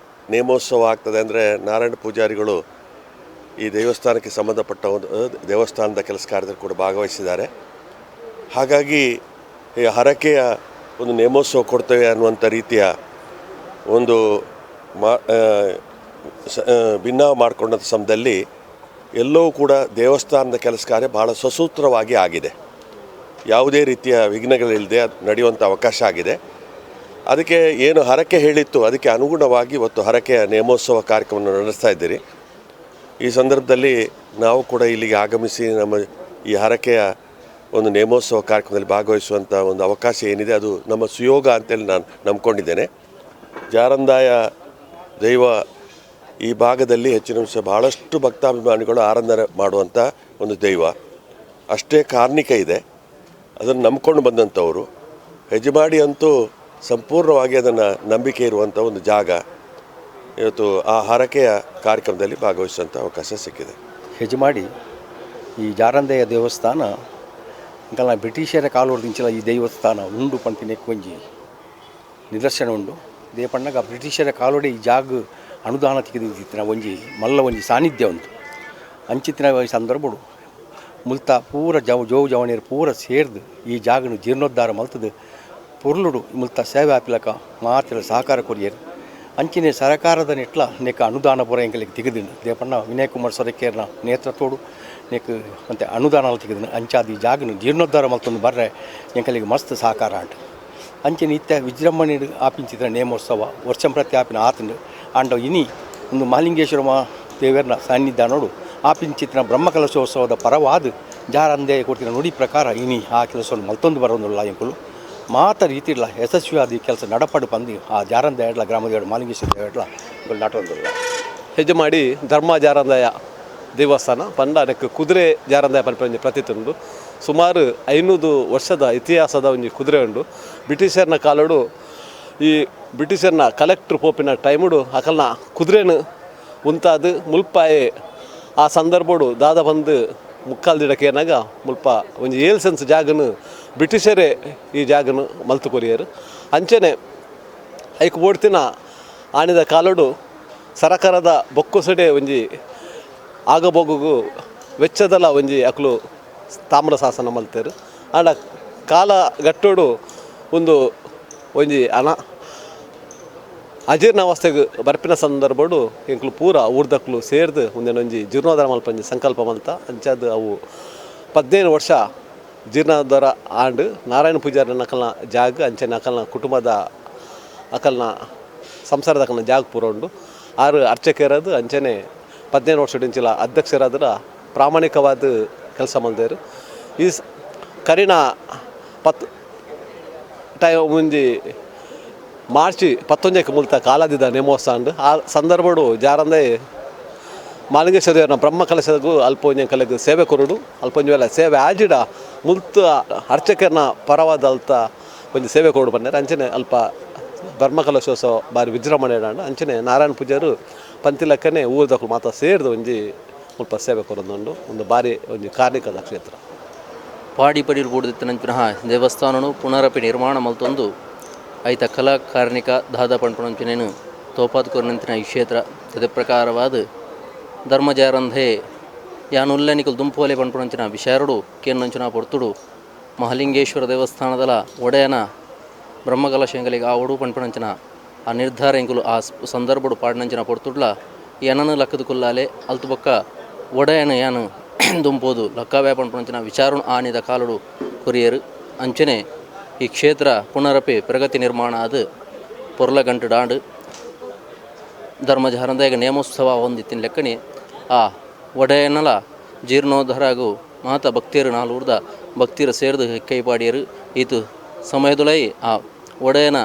ನೇಮೋತ್ಸವ ಆಗ್ತದೆ. ಅಂದರೆ ನಾರಾಯಣ ಪೂಜಾರಿಗಳು ಈ ದೇವಸ್ಥಾನಕ್ಕೆ ಸಂಬಂಧಪಟ್ಟ ಒಂದು ದೇವಸ್ಥಾನದ ಕೆಲಸ ಕಾರ್ಯದಲ್ಲಿ ಕೂಡ ಭಾಗವಹಿಸಿದ್ದಾರೆ. ಹಾಗಾಗಿ ಈ ಹರಕೆಯ ಒಂದು ನೇಮೋತ್ಸವ ಕೊಡ್ತೇವೆ ಅನ್ನುವಂಥ ರೀತಿಯ ಒಂದು ಭಿನ್ನ ಮಾಡಿಕೊಂಡಂಥ ಸಮಯದಲ್ಲಿ ಎಲ್ಲವೂ ಕೂಡ ದೇವಸ್ಥಾನದ ಕೆಲಸ ಕಾರ್ಯ ಭಾಳ ಸಸೂತ್ರವಾಗಿ ಆಗಿದೆ. ಯಾವುದೇ ರೀತಿಯ ವಿಘ್ನಗಳಿಲ್ಲದೆ ಅದು ನಡೆಯುವಂಥ ಅವಕಾಶ ಆಗಿದೆ. ಅದಕ್ಕೆ ಏನು ಹರಕೆ ಹೇಳಿತ್ತು ಅದಕ್ಕೆ ಅನುಗುಣವಾಗಿ ಇವತ್ತು ಹರಕೆಯ ನೇಮೋತ್ಸವ ಕಾರ್ಯಕ್ರಮವನ್ನು ನಡೆಸ್ತಾ ಇದ್ದೀರಿ. ಈ ಸಂದರ್ಭದಲ್ಲಿ ನಾವು ಕೂಡ ಇಲ್ಲಿಗೆ ಆಗಮಿಸಿ ನಮ್ಮ ಈ ಹರಕೆಯ ಒಂದು ನೇಮೋತ್ಸವ ಕಾರ್ಯಕ್ರಮದಲ್ಲಿ ಭಾಗವಹಿಸುವಂಥ ಒಂದು ಅವಕಾಶ ಏನಿದೆ ಅದು ನಮ್ಮ ಸುಯೋಗ ಅಂತೇಳಿ ನಾನು ನಂಬ್ಕೊಂಡಿದ್ದೇನೆ. ಜಾರಂದಾಯ ದೈವ ಈ ಭಾಗದಲ್ಲಿ ಹೆಚ್ಚಿನ ಅಂಶ ಭಾಳಷ್ಟು ಭಕ್ತಾಭಿಮಾನಿಗಳು ಆರಾಧನೆ ಮಾಡುವಂಥ ಒಂದು ದೈವ, ಅಷ್ಟೇ ಕಾರ್ಣಿಕ ಇದೆ. ಅದನ್ನು ನಂಬ್ಕೊಂಡು ಬಂದಂಥವರು ಹೆಜಮಾಡಿ ಅಂತೂ ಸಂಪೂರ್ಣವಾಗಿ ಅದನ್ನು ನಂಬಿಕೆ ಇರುವಂಥ ಒಂದು ಜಾಗ. ಇವತ್ತು ಆ ಹರಕೆಯ ಕಾರ್ಯಕ್ರಮದಲ್ಲಿ ಭಾಗವಹಿಸುವಂಥ ಅವಕಾಶ ಸಿಕ್ಕಿದೆ. ಹೆಜಮಾಡಿ ಈ ಜಾರಂದೆಯ ದೇವಸ್ಥಾನ ಇಂಕಲ್ನ ಬ್ರಿಟಿಷರ ಕಾಲೋರ್ದಿಂಚಿಲ ಈ ದೇವಸ್ಥಾನ ಉಂಡು ಪನ್ಪಿನೆಕ್ ಒಂಜಿ ನಿದರ್ಶನ ಉಂಡು. ದೇಪಣ್ಣಗ ಬ್ರಿಟಿಷರ ಕಾಲೋಡೆ ಈ ಜಾಗ ಅನುದಾನ ತಿಕ್ಕಿದಿತ್ತಿನ ಒಂಜಿ ಮಲ್ಲ ಒಂಜಿ ಸಾನ್ನಿಧ್ಯ ಉಂಟು. ಅಂಚಿತ್ತಿನ ಸಂದರ್ಭಡು ಮುಲ್ತ ಪೂರ ಜೋವು ಜವಣಿಯರು ಪೂರ ಸೇರ್ದು ಈ ಜಾಗನು ಜೀರ್ಣೋದ್ಧಾರ ಮಲ್ತದು ಪೊರ್ಲುಡು ಮುಲ್ತ ಸೇವೆ ಆಪಿಲಕ ಮಾತ್ರ ಸಹಕಾರ ಕೊರಿಯರು. ಅಂಚಿನ ಸರಕಾರದ ನೆಟ್ಲ ನೆಕ್ ಅನುದಾನ ಪೂರ ಎಂಕಲಿಗೆ ತಿಗದಿಂಡು. ದೇಪಣ್ಣ ವಿನಯ್ ಕುಮಾರ್ ಸೊರಕೇರ್ನ ನೇತೃತ್ವಡು ನೆಕ್ ಮತ್ತು ಅನುದಾನ ತಿಗದಿನ ಅಂಚಾದ ಈ ಜಾಗನು ಜೀರ್ಣೋದ್ಧಾರ ಮಲ್ತೊಂದು ಬರ್ರೆ ಎಂಕಲಿಗೆ ಮಸ್ತ್ ಸಹಕಾರ ಆಂಡ್. ಅಂಚಿನ ಇತ್ತೆ ವಿಜೃಂಭಣೆ ಆಪಿಂಚಿತ್ರ ನೇಮೋತ್ಸವ ವರ್ಷಂಪ್ರತಿ ಆಪಿನ ಆತಂಡು ಆಂಡ ಇನಿ ಒಂದು ಮಹಾಲಿಂಗೇಶ್ವರ ದೇವರನ ಸಾನ್ನಿಧ್ಯ ನೋಡು ಆಪಿಂಚಿತ್ರ ಬ್ರಹ್ಮಕಲಶೋತ್ಸವದ ಪರವಾದ ಜಾರಂದೆ ಕೊಡ್ತಿನ ನುಡಿ ಪ್ರಕಾರ ಇನಿ ಆ ಕೆಲಸವನ್ನು ಮಲ್ತೊಂದು ಬರೋದಿಲ್ಲ ಎಂಕುಲು ಮಾತ ರೀತಿಯಿಲ್ಲ ಯಶಸ್ವಿಯಾದ ಈ ಕೆಲಸ ನಡಪಡು ಬಂದು ಆ ಜಾರಂದ ಎಡ್ಲ ಗ್ರಾಮದ ಮಾಲಿಂಗೇಶ್ವರ ದೇವಡ್ಲ ನಟೊಂದಿಲ್ಲ. ಹೆಜಮಾಡಿ ಧರ್ಮ ಜಾರಂದಾಯ ದೇವಸ್ಥಾನ ಪಂಡ ಅದಕ್ಕೆ ಕುದುರೆ ಜಾರಂದಾಯ ಪನ್ಪಿ ಪ್ರತಿ ಉಂಡು. ಸುಮಾರು 500 ವರ್ಷದ ಇತಿಹಾಸದ ಒಂಜಿ ಕುದುರೆ ಉಂಡು. ಬ್ರಿಟಿಷರ್ನ ಕಾಲೋಡು ಈ ಬ್ರಿಟಿಷರ್ನ ಕಲೆಕ್ಟ್ರ್ ಪೋಪಿನ ಟೈಮುಡು ಅಕಲ್ನ ಕುದುರೆನು ಉಂತಾದು ಮುಲ್ಪಾಯೆ ಆ ಸಂದರ್ಭಡು ದಾದ ಬಂದು ಮುಕ್ಕಾಲ್ದಿಡಕ್ಕೆ ಏನಾಗ ಮುಲ್ಪ ಒಂಜಿ ಏಳು ಸೆನ್ಸ್ ಜಾಗನು ಬ್ರಿಟಿಷರೇ ಈ ಜಾಗನು ಮಲ್ತು ಕೊರಿಯರು. ಅಂಚನೆ ಐಕ್ ಬೋಡ್ತಿನ ಆನಿದ ಕಾಲೋಡು ಸರಕಾರದ ಬೊಕ್ಕುಸಡೆ ಒಂಜಿ ಆಗಬೋಗುಗು ವೆಚ್ಚದಲ ಒಂಜಿ ಅಕ್ಲು ತಾಮ್ರ ಶಾಸನ ಮಲ್ತೇರು. ಆಂಡ ಕಾಲ ಗಟ್ಟೋಡು ಒಂದು ಒಂಜಿ ಅಜೀರ್ಣ ಅವಸ್ಥೆಗೆ ಬರ್ಪಿನ ಸಂದರ್ಭಡು ಎಂಕ್ಲು ಪೂರ ಊರ್ದಕ್ಲು ಸೇರ್ದು ಒಂದೇನೊಂಜಿ ಜೀರ್ಣೋದ್ಧಾರ ಮಲ್ಪಂಜಿ ಸಂಕಲ್ಪ ಮಲ್ತ ಅಂಚಾದ ಅವು 15 ವರ್ಷ ಜೀರ್ಣೋದ್ಧಾರ ಆಂಡ್ ನಾರಾಯಣ ಪೂಜಾರಿ ಅಕಲ್ನ ಜಾಗ ಅಂಚನೆ ಅಕಲ್ನ ಕುಟುಂಬದ ಅಕಲ್ನ ಸಂಸಾರದ ಅಕಲ್ನ ಜಾಗ ಪೂರ ಉಂಡು. 6 ಅರ್ಚಕರದು ಅಂಚನೆ 15 ವರ್ಷದಿಂಚಿಲ ಅಧ್ಯಕ್ಷರಾದ್ರ ಪ್ರಾಮಾಣಿಕವಾದ ಕೆಲಸ ಮಲ್ದೇರು. ಈ ಕರಿನ ಪತ್ ಟೈಮ್ ಮುಂಜಿ ಮಾರ್ಚ್ 19ಕ್ಕೆ ಮುಲ್ತ ಕಾಲಾದಿದ್ದ ನೇಮೋತ್ಸವ ಆ ಸಂದರ್ಭಡು ಜಾರಂದೆ ಮಾಲಿಂಗೇಶ್ವರ ದೇವರನ ಬ್ರಹ್ಮ ಕಲಶಗೂ ಅಲ್ಪ ಒಂಜಿ ಕಲೆಗ್ ಸೇವೆ ಕೊರಡು ಅಲ್ಪ ಒಂಜಿ ವೇಳೆ ಸೇವೆ ಆಜಿಡ ಮುಲ್ತ ಅರ್ಚಕರನ ಪರವಾದ ಅಲ್ತ ಒಂಜಿ ಸೇವೆ ಕೊರಡು ಬಂದರೆ ಅಂಚನೆ ಅಲ್ಪ ಬ್ರಹ್ಮ ಕಲಶೋತ್ಸವ ಬಾರಿ ವಿಜೃಂಭಣೆ ಅಂಚನೆ ನಾರಾಯಣ ಪೂಜಾರು ಪಂತಿಲಕ್ಕನೆ ಊರದಕ್ಕಲು ಮಾತ ಸೇರಿದ ಒಂಜಿ ಮುಲ್ಪ ಸೇವೆ ಕೊರೊಂದುಂಡು. ಒಂದು ಬಾರಿ ಒಂಜಿ ಕಾರ್ಣಿಕದ ಕ್ಷೇತ್ರ. ಪಾಡಿ ಪಡಿಲು ಬೂಡುದಿತ್ತಿನಂಚಿನ ದೇವಸ್ಥಾನನು ಪುನರಪಿ ನಿರ್ಮಾಣ ಮಲ್ತೊಂದು ಐತ ಕಲಾ ಕಾರ್ಣಿಕ ದಾದ ಪಂಪುನಂಚಿನೇನು ತೋಪಾತ್ ಕೊರ್ನಂತಿನ ಈ ಕ್ಷೇತ್ರ ತದ ಪ್ರಕಾರವಾದ ಧರ್ಮಜಾರಂಧೆ ಯಾನುಲ್ಲ ನಿಕುಲು ದುಂಪೋಲೆ ಪಂಪುನಂಚಿನ ವಿಶಾರಡು ಕೇನ್ನಂಚಿನ ಪೊರ್ತುಡು ಮಹಾಲಿಂಗೇಶ್ವರ ದೇವಸ್ಥಾನದಲ ಒಡೆಯನ ಬ್ರಹ್ಮಕಲಶಂಗಲಿಗೆ ಆ ಒಡು ಪಂಪುನಂಚಿನ ಆ ನಿರ್ಧಾರ ಎಂಕುಲು ಆ ಸಂದರ್ಭಡು ಪಾಡ್ನಂಚಿನ ಪೊರ್ತುಡ್ಲ ಏನನ್ನು ಲಕ್ಕದ ಕುಲ್ಲಾಲೆ ಅಲ್ತು ಬೊಕ್ಕ ಒಡೆಯನ ಯಾನು ದುಂಪೋದು ಲಕ್ಕವೇ ಪಂಪುನಂಚಿನ ವಿಚಾರಣ ಆನಿದ ಕಾಲುಡು ಕೊರಿಯರು. ಅಂಚನೆ ಈ ಕ್ಷೇತ್ರ ಪುನರಪಿ ಪ್ರಗತಿ ನಿರ್ಮಾಣ ಅದು ಪೊರ್ಲಗಂಟು ಡಾಂಡು ಧರ್ಮಜಾರಂದಾಗ ನೇಮೋತ್ಸವ ಹೊಂದಿತ್ತಿನ ಲೆಕ್ಕನಿ ಆ ಒಡೆಯನಲ ಜೀರ್ಣೋದ್ಧಾರಾಗು ಮಾತ ಭಕ್ತಿಯರು ನಾಲ್ಊರ್ದ ಭಕ್ತಿಯರು ಸೇರ್ದು ಕೈಪಾಡಿಯರು. ಈತು ಸಮಯದೊಳೈ ಆ ಒಡೆಯನ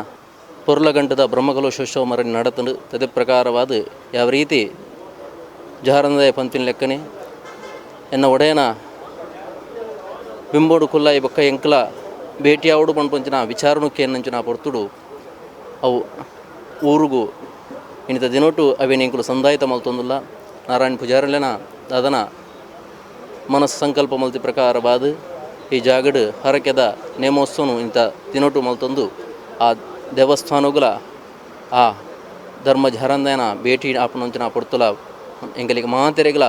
ಪೊರ್ಲಗಂಟದ ಬ್ರಹ್ಮಕಲಶೋತ್ಸವ ಮರಣ ನಡತಂಡು ತದೆ ಪ್ರಕಾರವಾದ ಯಾವ ರೀತಿ ಜಾರಂದಾಯ ಪಂಪಿನ ಲೆಕ್ಕನೆ ಎನ್ನ ಒಡೆಯನ ಬಿಂಬೋಡು ಕುಲ್ಲಾಯಿ ಬೊಕ್ಕ ಎಂಕಲ ಭೇಟಿಯಾವಡು ಪನ್ಪಂಚಿನ ವಿಚಾರಣಕ್ಕೆ ಎನ್ನಂಚಿನ ಪೊರ್ತುಡು ಅವು ಊರುಗು ಇನಿತ ದಿನೋಟು ಅವೇನು ಎಂಕುಲು ಸಂದಾಯಿತ ಮಲ್ತೊಂದುಲ್ಲ ನಾರಾಯಣ ಪೂಜಾರಿಲೆನ ದಾದನ ಮನಸ್ಸು ಸಂಕಲ್ಪ ಮಲ್ತಿ ಪ್ರಕಾರವಾದ ಈ ಜಾಗಡು ಹರಕೆದ ನೇಮೋತ್ಸವನು ಇಂಥ ದಿನೋಟು ಮಲ್ತೊಂದು ಆ ದೇವಸ್ಥಾನಗಳ ಆ ಧರ್ಮ ಜಾರಂದಾಯನ ಭೇಟಿ ಆಪನಂಚಿನ ಪೊರ್ತುಲ ಎಂಕಲಿಗೆ ಮಾತೆರೆಗಳ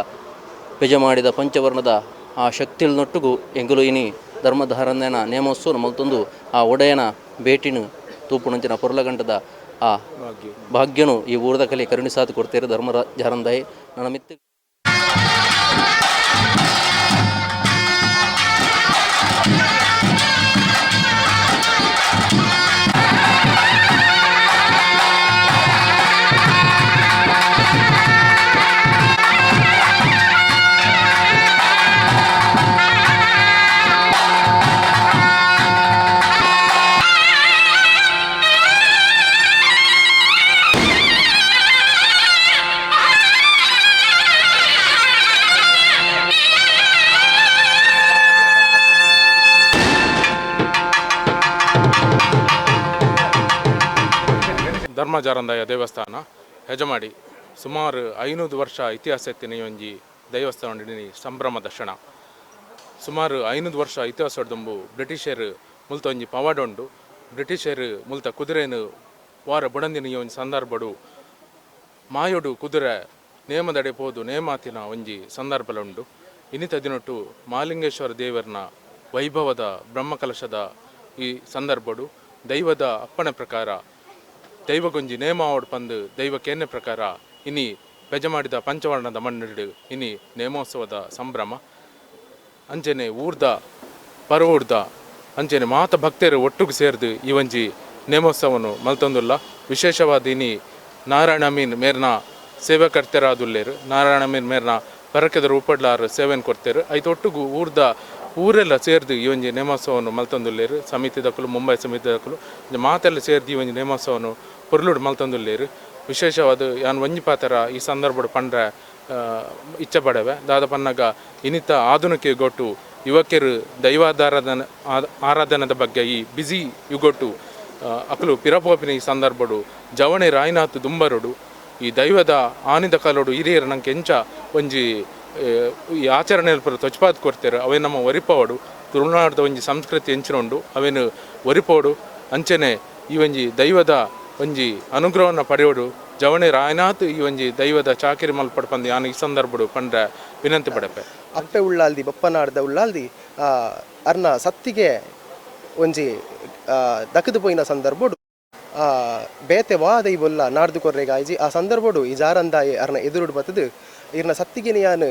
ಪೆಜ ಮಾಡಿದ ಪಂಚವರ್ಣದ ಆ ಶಕ್ತಿಲ್ ನೊಟ್ಟುಗು ಎಂಗುಲು ಇನಿ ಧರ್ಮಧಾರಂದನ ನೇಮೋತ್ಸವ ಮಲ್ತೊಂದು ಆ ಒಡೆಯನ ಭೇಟಿನು ತೂಪುಣಂಚಿನ ಪೊರ್ಲಗಂಟದ ಆ ಭಾಗ್ಯನು ಈ ಊರದ ಕಲೆ ಕರುಣಿಸಾತು ಕೊಡ್ತೇರೆ ಧರ್ಮ ಜಾರಂದಾಯಿ ನನ್ನ ಮಿತ್ತು. ಧರ್ಮಜಾರಂದಾಯ ದೇವಸ್ಥಾನ ಹೆಜಮಾಡಿ ಸುಮಾರು 500 ವರ್ಷ ಇತಿಹಾಸ ಎತ್ತಿನ ಒಂಜಿ ದೇವಸ್ಥಾನ ಸಂಭ್ರಮ ದರ್ಶನ. ಸುಮಾರು 500 ವರ್ಷ ಇತಿಹಾಸ ದುಂಬು ಬ್ರಿಟಿಷರು ಮುಲ್ತ ಒಂಜಿ ಪವಾಡ ಉಂಡು. ಬ್ರಿಟಿಷರು ಮುಲ್ತ ಕುದುರೆನು ವಾರ ಬುಡಂದಿನ ಈ ಒಂಜಿ ಸಂದರ್ಭಡು ಮಾಯೋಡು ಕುದುರೆ ನೇಮದಡೆ ಪೋದು ನೇಮಾತಿನ ಒಂಜಿ ಸಂದರ್ಭಲ ಉಂಡು. ಇನ್ನಿತ ದಿನೊಟ್ಟು ಮಾಲಿಂಗೇಶ್ವರ ದೇವರನ ವೈಭವದ ಬ್ರಹ್ಮಕಲಶದ ಈ ಸಂದರ್ಭಡು ದೈವದ ಅಪ್ಪಣೆ ಪ್ರಕಾರ ದೈವಗೊಂಜಿ ನೇಮ ಆವಡ್ ಪಂದು ದೈವ ಕೇನೆ ಪ್ರಕಾರ ಇನಿ ಪೆಜಮಾಡಿದ ಪಂಚವರ್ಣದ ಮಣ್ಣಿಡು ಇನಿ ನೇಮೋತ್ಸವದ ಸಂಭ್ರಮ. ಅಂಚನೆ ಊರ್ದ ಪರವೂರ್ದ ಅಂಚನೆ ಮಾತ ಭಕ್ತರು ಒಟ್ಟುಗು ಸೇರ್ದು ಈ ಒಂಜಿ ನೇಮೋತ್ಸವನು ಮಲ್ತೊಂದುಲ್ಲ. ವಿಶೇಷವಾದ ಇನಿ ನಾರಾಯಣ ಮೀನ್ ಮೇರ್ನ ಸೇವಕರ್ತರಾದುಲ್ಲೇರು. ನಾರಾಯಣ ಮೀನ್ ಮೇರ್ನ ಪರಕೆದ ರೂಪಡ್ಲಾರು ಸೇವೆನ್ ಕೊಡ್ತೇರು. ಐತ ಒಟ್ಟುಗು ಊರ್ದ ಊರೆಲ್ಲ ಸೇರ್ದು ಈ ಒಂಜಿ ನೇಮೋತ್ಸವನು ಮಲ್ತೊಂದುಲ್ಲೇರು. ಸಮಿತಿ ದಕುಲು ಮುಂಬೈ ಸಮಿತಿ ದಕುಲು ಮಾತೆಲ್ಲ ಸೇರ್ದು ಈ ಒಂಜಿ ನೇಮೋತ್ಸವನು ಪೊರ್ಲುಡು ಮಲ್ತೊಂದುಲ್ಲೇರು. ವಿಶೇಷವಾದ ಯಾನ್ ಒಂಜಿ ಪಾತ್ರ ಈ ಸಂದರ್ಭಡು ಪಂಡ್ರೆ ಇಚ್ಛೆ ಪಡವೆ ದಾದ ಪನ್ನಗ ಇನ್ನಿತ ಆಧುನಿಕ ಯುಗೊಟ್ಟು ಯುವಕರು ದೈವಾಧಾರಾಧನೆ ಆರಾಧನೆದ ಬಗ್ಗೆ ಈ ಬಿಸಿ ಯುಗೊಟ್ಟು ಅಕಲು ಪಿರಪೋಪಿನ ಈ ಸಂದರ್ಭಡು ಜವಣೆ ರಾಯನಾಥ್ ದುಂಬರುಡು ಈ ದೈವದ ಆನಿದ ಕಾಲೋಡು ಹಿರಿಯರು ನಂಗೆ ಎಂಚ ಒಂಜಿ ಈ ಆಚರಣೆ ತೊಚ್ಪಾತ್ ಕೊಡ್ತೇರು. ಅವೇನು ನಮ್ಮ ಒರಿಪೋಡು ತುಳುನಾಡದ ಒಂಜಿ ಸಂಸ್ಕೃತಿ ಎಂಚಿನ ಉಂಡು ಅವೇನು ಒರಿಪೋಡು. ಅಂಚನೆ ಈ ಒಂಜಿ ದೈವದ ಒಂಜಿ ಅನುಗ್ರಹವನ್ನು ಪಡೆಯೋಡು ಜವಣೆ ರಾಯನಾಥ್ ಈ ಒಂಜಿ ದೈವದ ಚಾಕಿರಿ ಮಲ್ಪಡ್ ಪಂದು ಯಾನು ಈ ಸಂದರ್ಭಡು ಪಂಡ್ರೆ ವಿನಂತಿ ಪಡಪೆ. ಅಪ್ಪೆ ಉಳ್ಳಾಲ್ದಿ ಬಪ್ಪನಾಡ್ದ ಉಳ್ಳಾಲ್ದಿ ಅರ್ನ ಸತ್ತಿಗೆ ಒಂಜಿ ದಕ್ಕದು ಪೋಯಿನ ಸಂದರ್ಭಡು ಬೇತೆ ವಾ ದೈವೊಲ್ಲ ನಾಡ್ದು ಕೊರ್ರೆಗಾಯ್ಜಿ. ಆ ಸಂದರ್ಭಡು ಈ ಜಾರಂದಾಯಿ ಅರ್ನ ಎದುರುಡು ಬತ್ತದು ಇರ್ನ ಸತ್ತಿಗೆನೆ ಯಾನು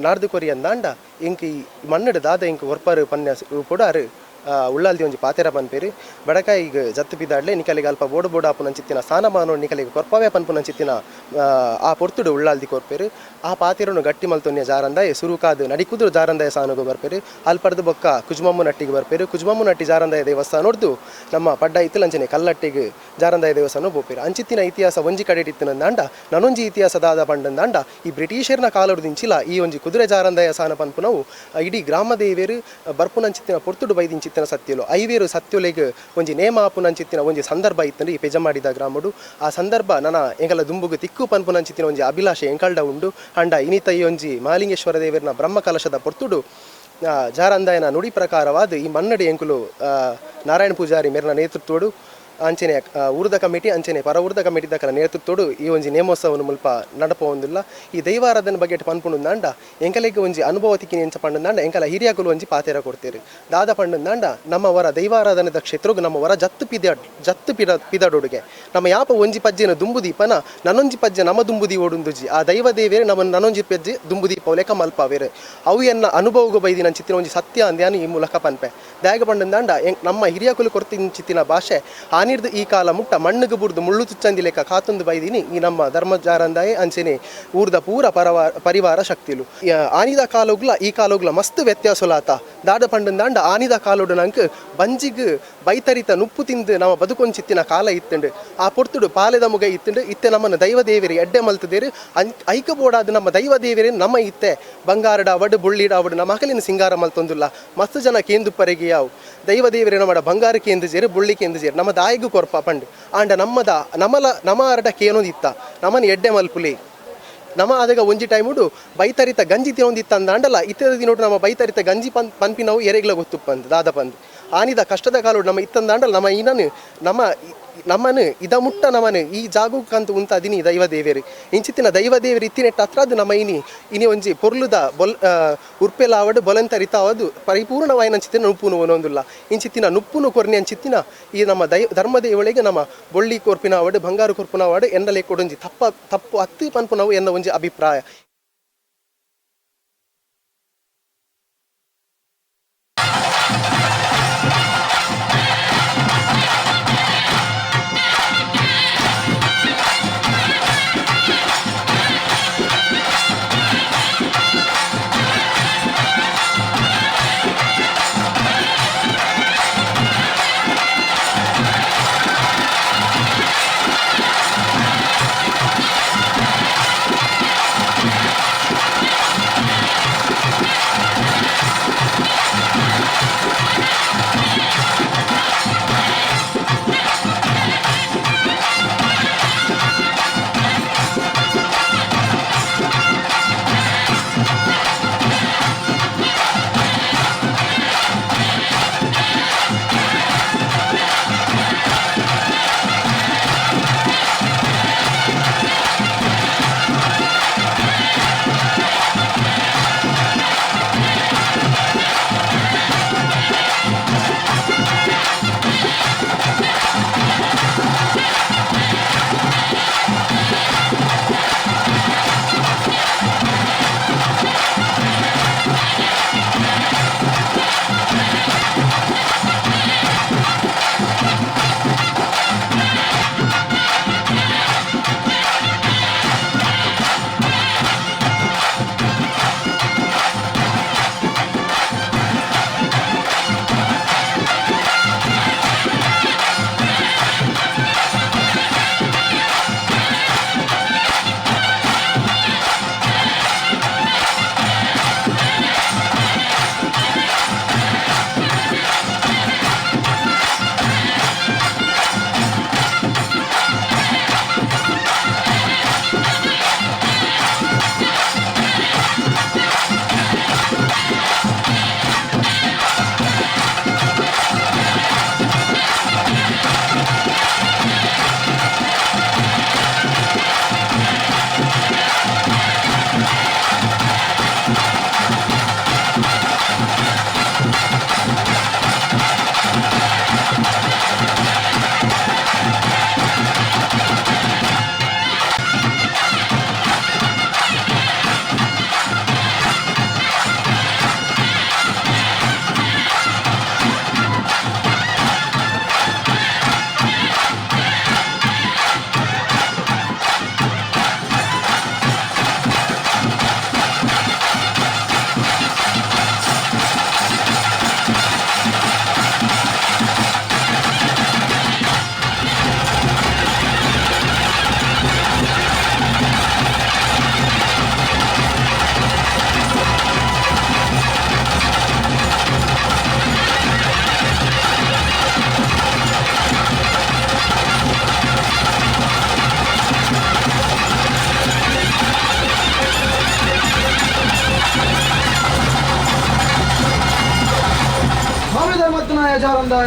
ನಾಡ್ದು ಕೊರಿ ಅಂದಾಂಡ ಇಂಕ್ ಈ ಮಣ್ಣಡು ದಾದ ಇಂಕ್ ಒರ್ಪರು ಪನ್ಯ ರೂಪೊಡು ಅರು ಉಳ್ಳಾಲ್ದಿ ಒಂಜಿ ಪಾತೆರ ಪನ್ಪೇರು. ಬಡಕಾಯಿಗ್ ಜತ್ತು ಪಿದಾಡ್ಲೆ ನಿಕಲಿಗೆ ಅಲ್ಪ ಬೋಡು ಬೋಡು ಆಪುನಂಚಿತ್ತಿನ ಸ್ಥಾನಮಾನ ನಿಕಲಿಗೆ ಕೊರ್ಪವೇ ಪನ್ಪುನಂಚಿತ್ತಿನ ಆ ಪೊರ್ತುಡು ಉಳ್ಳಾಲ್ದಿ ಕೊರ್ಪೇರು. ಆ ಪಾತೆರನು ಗಟ್ಟಿ ಮಲ್ತೊನ್ಯ ಜಾರಂದಾಯ ಸುರುಕಾದು ನಡಿಕುದುರು ಜಾರಂದಾಯ ಸಾನಗು ಬರ್ಪೇರು. ಅಲ್ಪಡ್ದು ಬೊಕ್ಕ ಕುಜುಮಮ್ಮು ನಟ್ಟಿಗೆ ಬರ್ಪೇರು. ಕುಜುಮಮ್ಮು ನಟ್ಟಿ ಜಾರಂದಾಯ ದೇವಸ್ಥಾನೊಡ್ದು ನಮ್ಮ ಪಡ್ಡ ಇತ್ತಲಂಚನೆ ಕಲ್ಲಟ್ಟಿಗೆ ಜಾರಂದಾಯ ದೇವಸ್ಥಾನ ಪೋಪೇರು. ಅಂಚಿತ್ತಿನ ಇತಿಹಾಸ ಒಂಜಿ ಕಡೆ ಇತ್ತಿನಂದಾಂಡ ನನೊಂಜಿ ಇತಿಹಾಸ ದಾದ ಪಂಡಂದಾಂಡ ಈ ಬ್ರಿಟಿಷರ್ನ ಕಾಲೊಡ್ದಿಂಚಿಲ ಈ ಒಂಜಿ ಕುದುರೆ ಜಾರಂದಾಯ ಸಾನ ಪನ್ಪುನವು ಇಡೀ ಗ್ರಾಮ ದೇವೇರು ಬರ್ಪುನಂಚಿತ್ತಿನ ಪೊರ್ತುಡು ಬೈದಿಂಚಿತ್ತಿನ ಸತ್ಯಲು ಐವೇರು ಸತ್ಯೊಲೆಗ್ ಒಂಜಿ ನೇಮ ಆಪುನಂಚಿತ್ತಿನ ಒಂಜಿ ಸಂದರ್ಭ ಇತ್ತಂದ್ರೆ ಈ ಪೆಜಮಾಡಿದ ಗ್ರಾಮಡು. ಆ ಸಂದರ್ಭ ನನ ಎಂಕಲ ದುಂಬುಗು ತಿಕ್ಕು ಪನ್ಪುನಂಚಿತ್ತಿನ ಒಂಜಿ ಅಭಿಲಾಷೆ ಎಂಕಲ್ಡ ಉಂಡು. ಅಂಡ ಇನಿತ ಈ ಒಂಜಿ ಮಹಾಲಿಂಗೇಶ್ವರ ದೇವರನ ಬ್ರಹ್ಮ ಕಲಶದ ಪೊರ್ತುಡು ಜಾರಂದಾಯನ ನುಡಿ ಪ್ರಕಾರವಾದ ಈ ಮನ್ನಡಿ ಎಂಕುಲು ನಾರಾಯಣ ಪೂಜಾರಿ ಮೇರ್ನ ನೇತೃತ್ವಡು ಅಂಚನೆ ಊರ್ದ ಕಮಿಟಿ ಅಂಚನೆ ಪರ ಊರ್ದ ಕಮಿಟಿ ದಕಲ ನೇತೃತ್ವಡು ಈ ಒಂಜಿ ನೇಮೋತ್ಸವನು ಮುಲ್ಪ ನಡಪೊಂದುಲ್ಲ. ಈ ದೈವಾರಾಧನೆ ಬಗ್ಗೆ ಪನ್ಪುಂಡುಂದಾಂಡ ಎಂಕಲೆಗ್ ಒಂಜಿ ಅನುಭವ ತಿಕ್ಕಿನ ಎಂಚ ಪಂಡುಂದಾಂಡ ಎಂಕಲ ಹಿರಿಯಕುಲು ಒಂಜಿ ಪಾತೆರ ಕೊಡ್ತೇರು. ದಾದ ಪಂಡುಂದಾಂಡ ನಮ್ಮ ವರ ದೈವಾರಾಧನೆದ ಕ್ಷೇತ್ರಗ್ ನಮ್ಮ ವರ ಜತ್ತು ಜತ್ತು ಪಿದಡೊಡುಗೆ ನಮ್ಮ ಯಾಪ ಒಂಜಿ ಪಜ್ಜೆನ ದುಂಬು ದೀಪನ ನನೊಂಜಿ ಪಜ್ಜೆ ನಮ್ಮ ದುಂಬು ದೀವೊಡುಂದುಜಿ ಆ ದೈವ ದೇವೇರು ನಮ್ಮ ನನೊಂಜಿ ಪಜ್ಜೆ ದುಂಬು ದೀಪವಲೇಕ ಮಲ್ಪಾವೇರು. ಅವು ಎನ್ನ ಅನುಭವಗೂ ಬೈದಿನ ಚಿತ್ತಿನ ಒಂಜಿ ಸತ್ಯ ಅಂದ್ಯಾನು ಈ ಮೂಲಕ ಪನ್ಪೆ. ದಾಯಗ ಪಂಡುಂದಾಂಡ ನಮ್ಮ ಹಿರಿಯಕುಲು ಕೊರ್ತಿನ ಚಿತ್ತಿನ ಭಾಷೆ ಆನಿರ್ದು ಈ ಕಾಲ ಮುಟ್ಟ ಮಣ್ಣುಗು ಬುಡ್ದು ಮುಳ್ಳು ತುಚ್ಚಂದಿ ಲೆಕ್ಕ ಕಾತೊಂದು ಬೈದಿನಿ ಈ ನಮ್ಮ ಧರ್ಮಜಾರಂದಾಯೆ ಅಂಚೆನೆ ಊರ್ದ ಪೂರ ಪರಿವಾರ ಶಕ್ತಿಲು. ಆನಿದ ಕಾಲೋಗ್ಲ ಈ ಕಾಲೋಗ್ಲ ಮಸ್ತ್ ವ್ಯತ್ಯಾಸಲಾತ. ದಾದ ಪಂಡಂದಾಂಡ ಆನಿದ ಕಾಲೋಡು ನಂಕ್ ಬಂಜಿಗ್ ಬೈತರಿತ ನುಪ್ಪು ತಿಂದು ನಮ್ಮ ಬದುಕೊಂಚಿತ್ತಿನ ಕಾಲ ಇತ್ತುಂಡು. ಆ ಪೊರ್ತುಡು ಪಾಲೆದ ಮುಗ ಇತ್ತುಂಡು. ಇತ್ತೆ ನಮ್ಮನ್ನು ದೈವ ದೇವಿರಿ ಎಡ್ಡೆ ಮಲ್ತದೇರು ಐಕ ಬೋಡಾದ ನಮ್ಮ ದೈವ ದೇವಿರಿ ನಮ್ಮ ಇತ್ತೆ ಬಂಗಾರಡ ಅವಡು ಬುಳ್ಳಿಡ ಅವಡು ನಮ್ಮ ಅಕಲಿನ ಸಿಂಗಾರ ಮಲ್ತೊಂದುಲ್ಲ. ಮಸ್ತ್ ಜನ ಕೇಂದುಪ್ಪರೆಗೆ ಯಾವು ದೈವ ದೇವಿರಿ ನಮ್ಮ ಬಂಗಾರ ಕೇಂದು ಜೇರು ಬುಳ್ಳಿ ಕೇಂದು ಜೇರು ನಮ್ಮ ದಾಯಿಗೂ ಕೊರ್ಪ ಪಂಡು ಆಂಡ ನಮ್ಮದ ನಮಲ ನಮ ಅರಡ ಕೇನೊಂದಿತ್ತ ನಮ್ಮನ ಎಡ್ಡೆ ಮಲ್ಪುಲಿ ನಮ್ಮ ಆದಾಗ ಒಂಜಿ ಟೈಮುಡು ಬೈತರಿತ ಗಂಜಿ ತಿನ್ನೊಂದಿತ್ತ ಅಂದಾಂಡಲ ಇತ್ತದ ದಿನೋಡು ನಮ್ಮ ಬೈತರಿತ ಗಂಜಿ ಪನ್ಪಿನವು ಎರೆಗ್ಲ ಗೊತ್ತುಪ್ಪಂದು ದಾದ ಪಂದು ಆನಿದ ಕಷ್ಟದ ಕಾಲೋಡು ನಮ್ಮ ಇತ್ತಂದಾಂಡಲ ನಮ್ಮ ಈನನು ನಮ್ಮ ನಮ್ಮನು ಇದ ಮುಟ್ಟ ನಮನು ಈ ಜಾಗಕ್ಕಂತ ಉಂತಾದಿನಿ ದೈವ ದೇವೇರು ಇಂಚಿತ್ತಿನ ದೈವ ದೇವರು ಇತ್ತಿನೆಟ್ಟ ಹತ್ರ ನಮ್ಮ ಇನಿ ಇನಿ ಒಂಜಿ ಪೊರ್ಲುದ ಬೊಲ್ ಉರ್ಪೆಲಾವಡು ಬೊಲಂತರಿತಾವದು ಪರಿಪೂರ್ಣವಾಯಿನ ಅಂಚಿತ್ತಿನ ನುಪ್ಪುನು ಒಂದೊಂದುಲ್ಲ ಇಂಚಿತ್ತಿನ ನುಪ್ಪುನು ಕೊರ್ನಿ ಅಂಚಿತ್ತಿನ ಈ ನಮ್ಮ ಧರ್ಮದೇವಳಿಗೆ ನಮ್ಮ ಬೊಳ್ಳಿ ಕೊರ್ಪಿನವಡು ಬಂಗಾರು ಕೊರ್ಪಿನವಾಡು ಎನ್ನಲೆ ಕೊಡೊಂಜಿ ತಪ್ಪು ಅತ್ತಿ ಪನ್ಪುನವು ಎನ್ನ ಒಂಜಿ ಅಭಿಪ್ರಾಯ.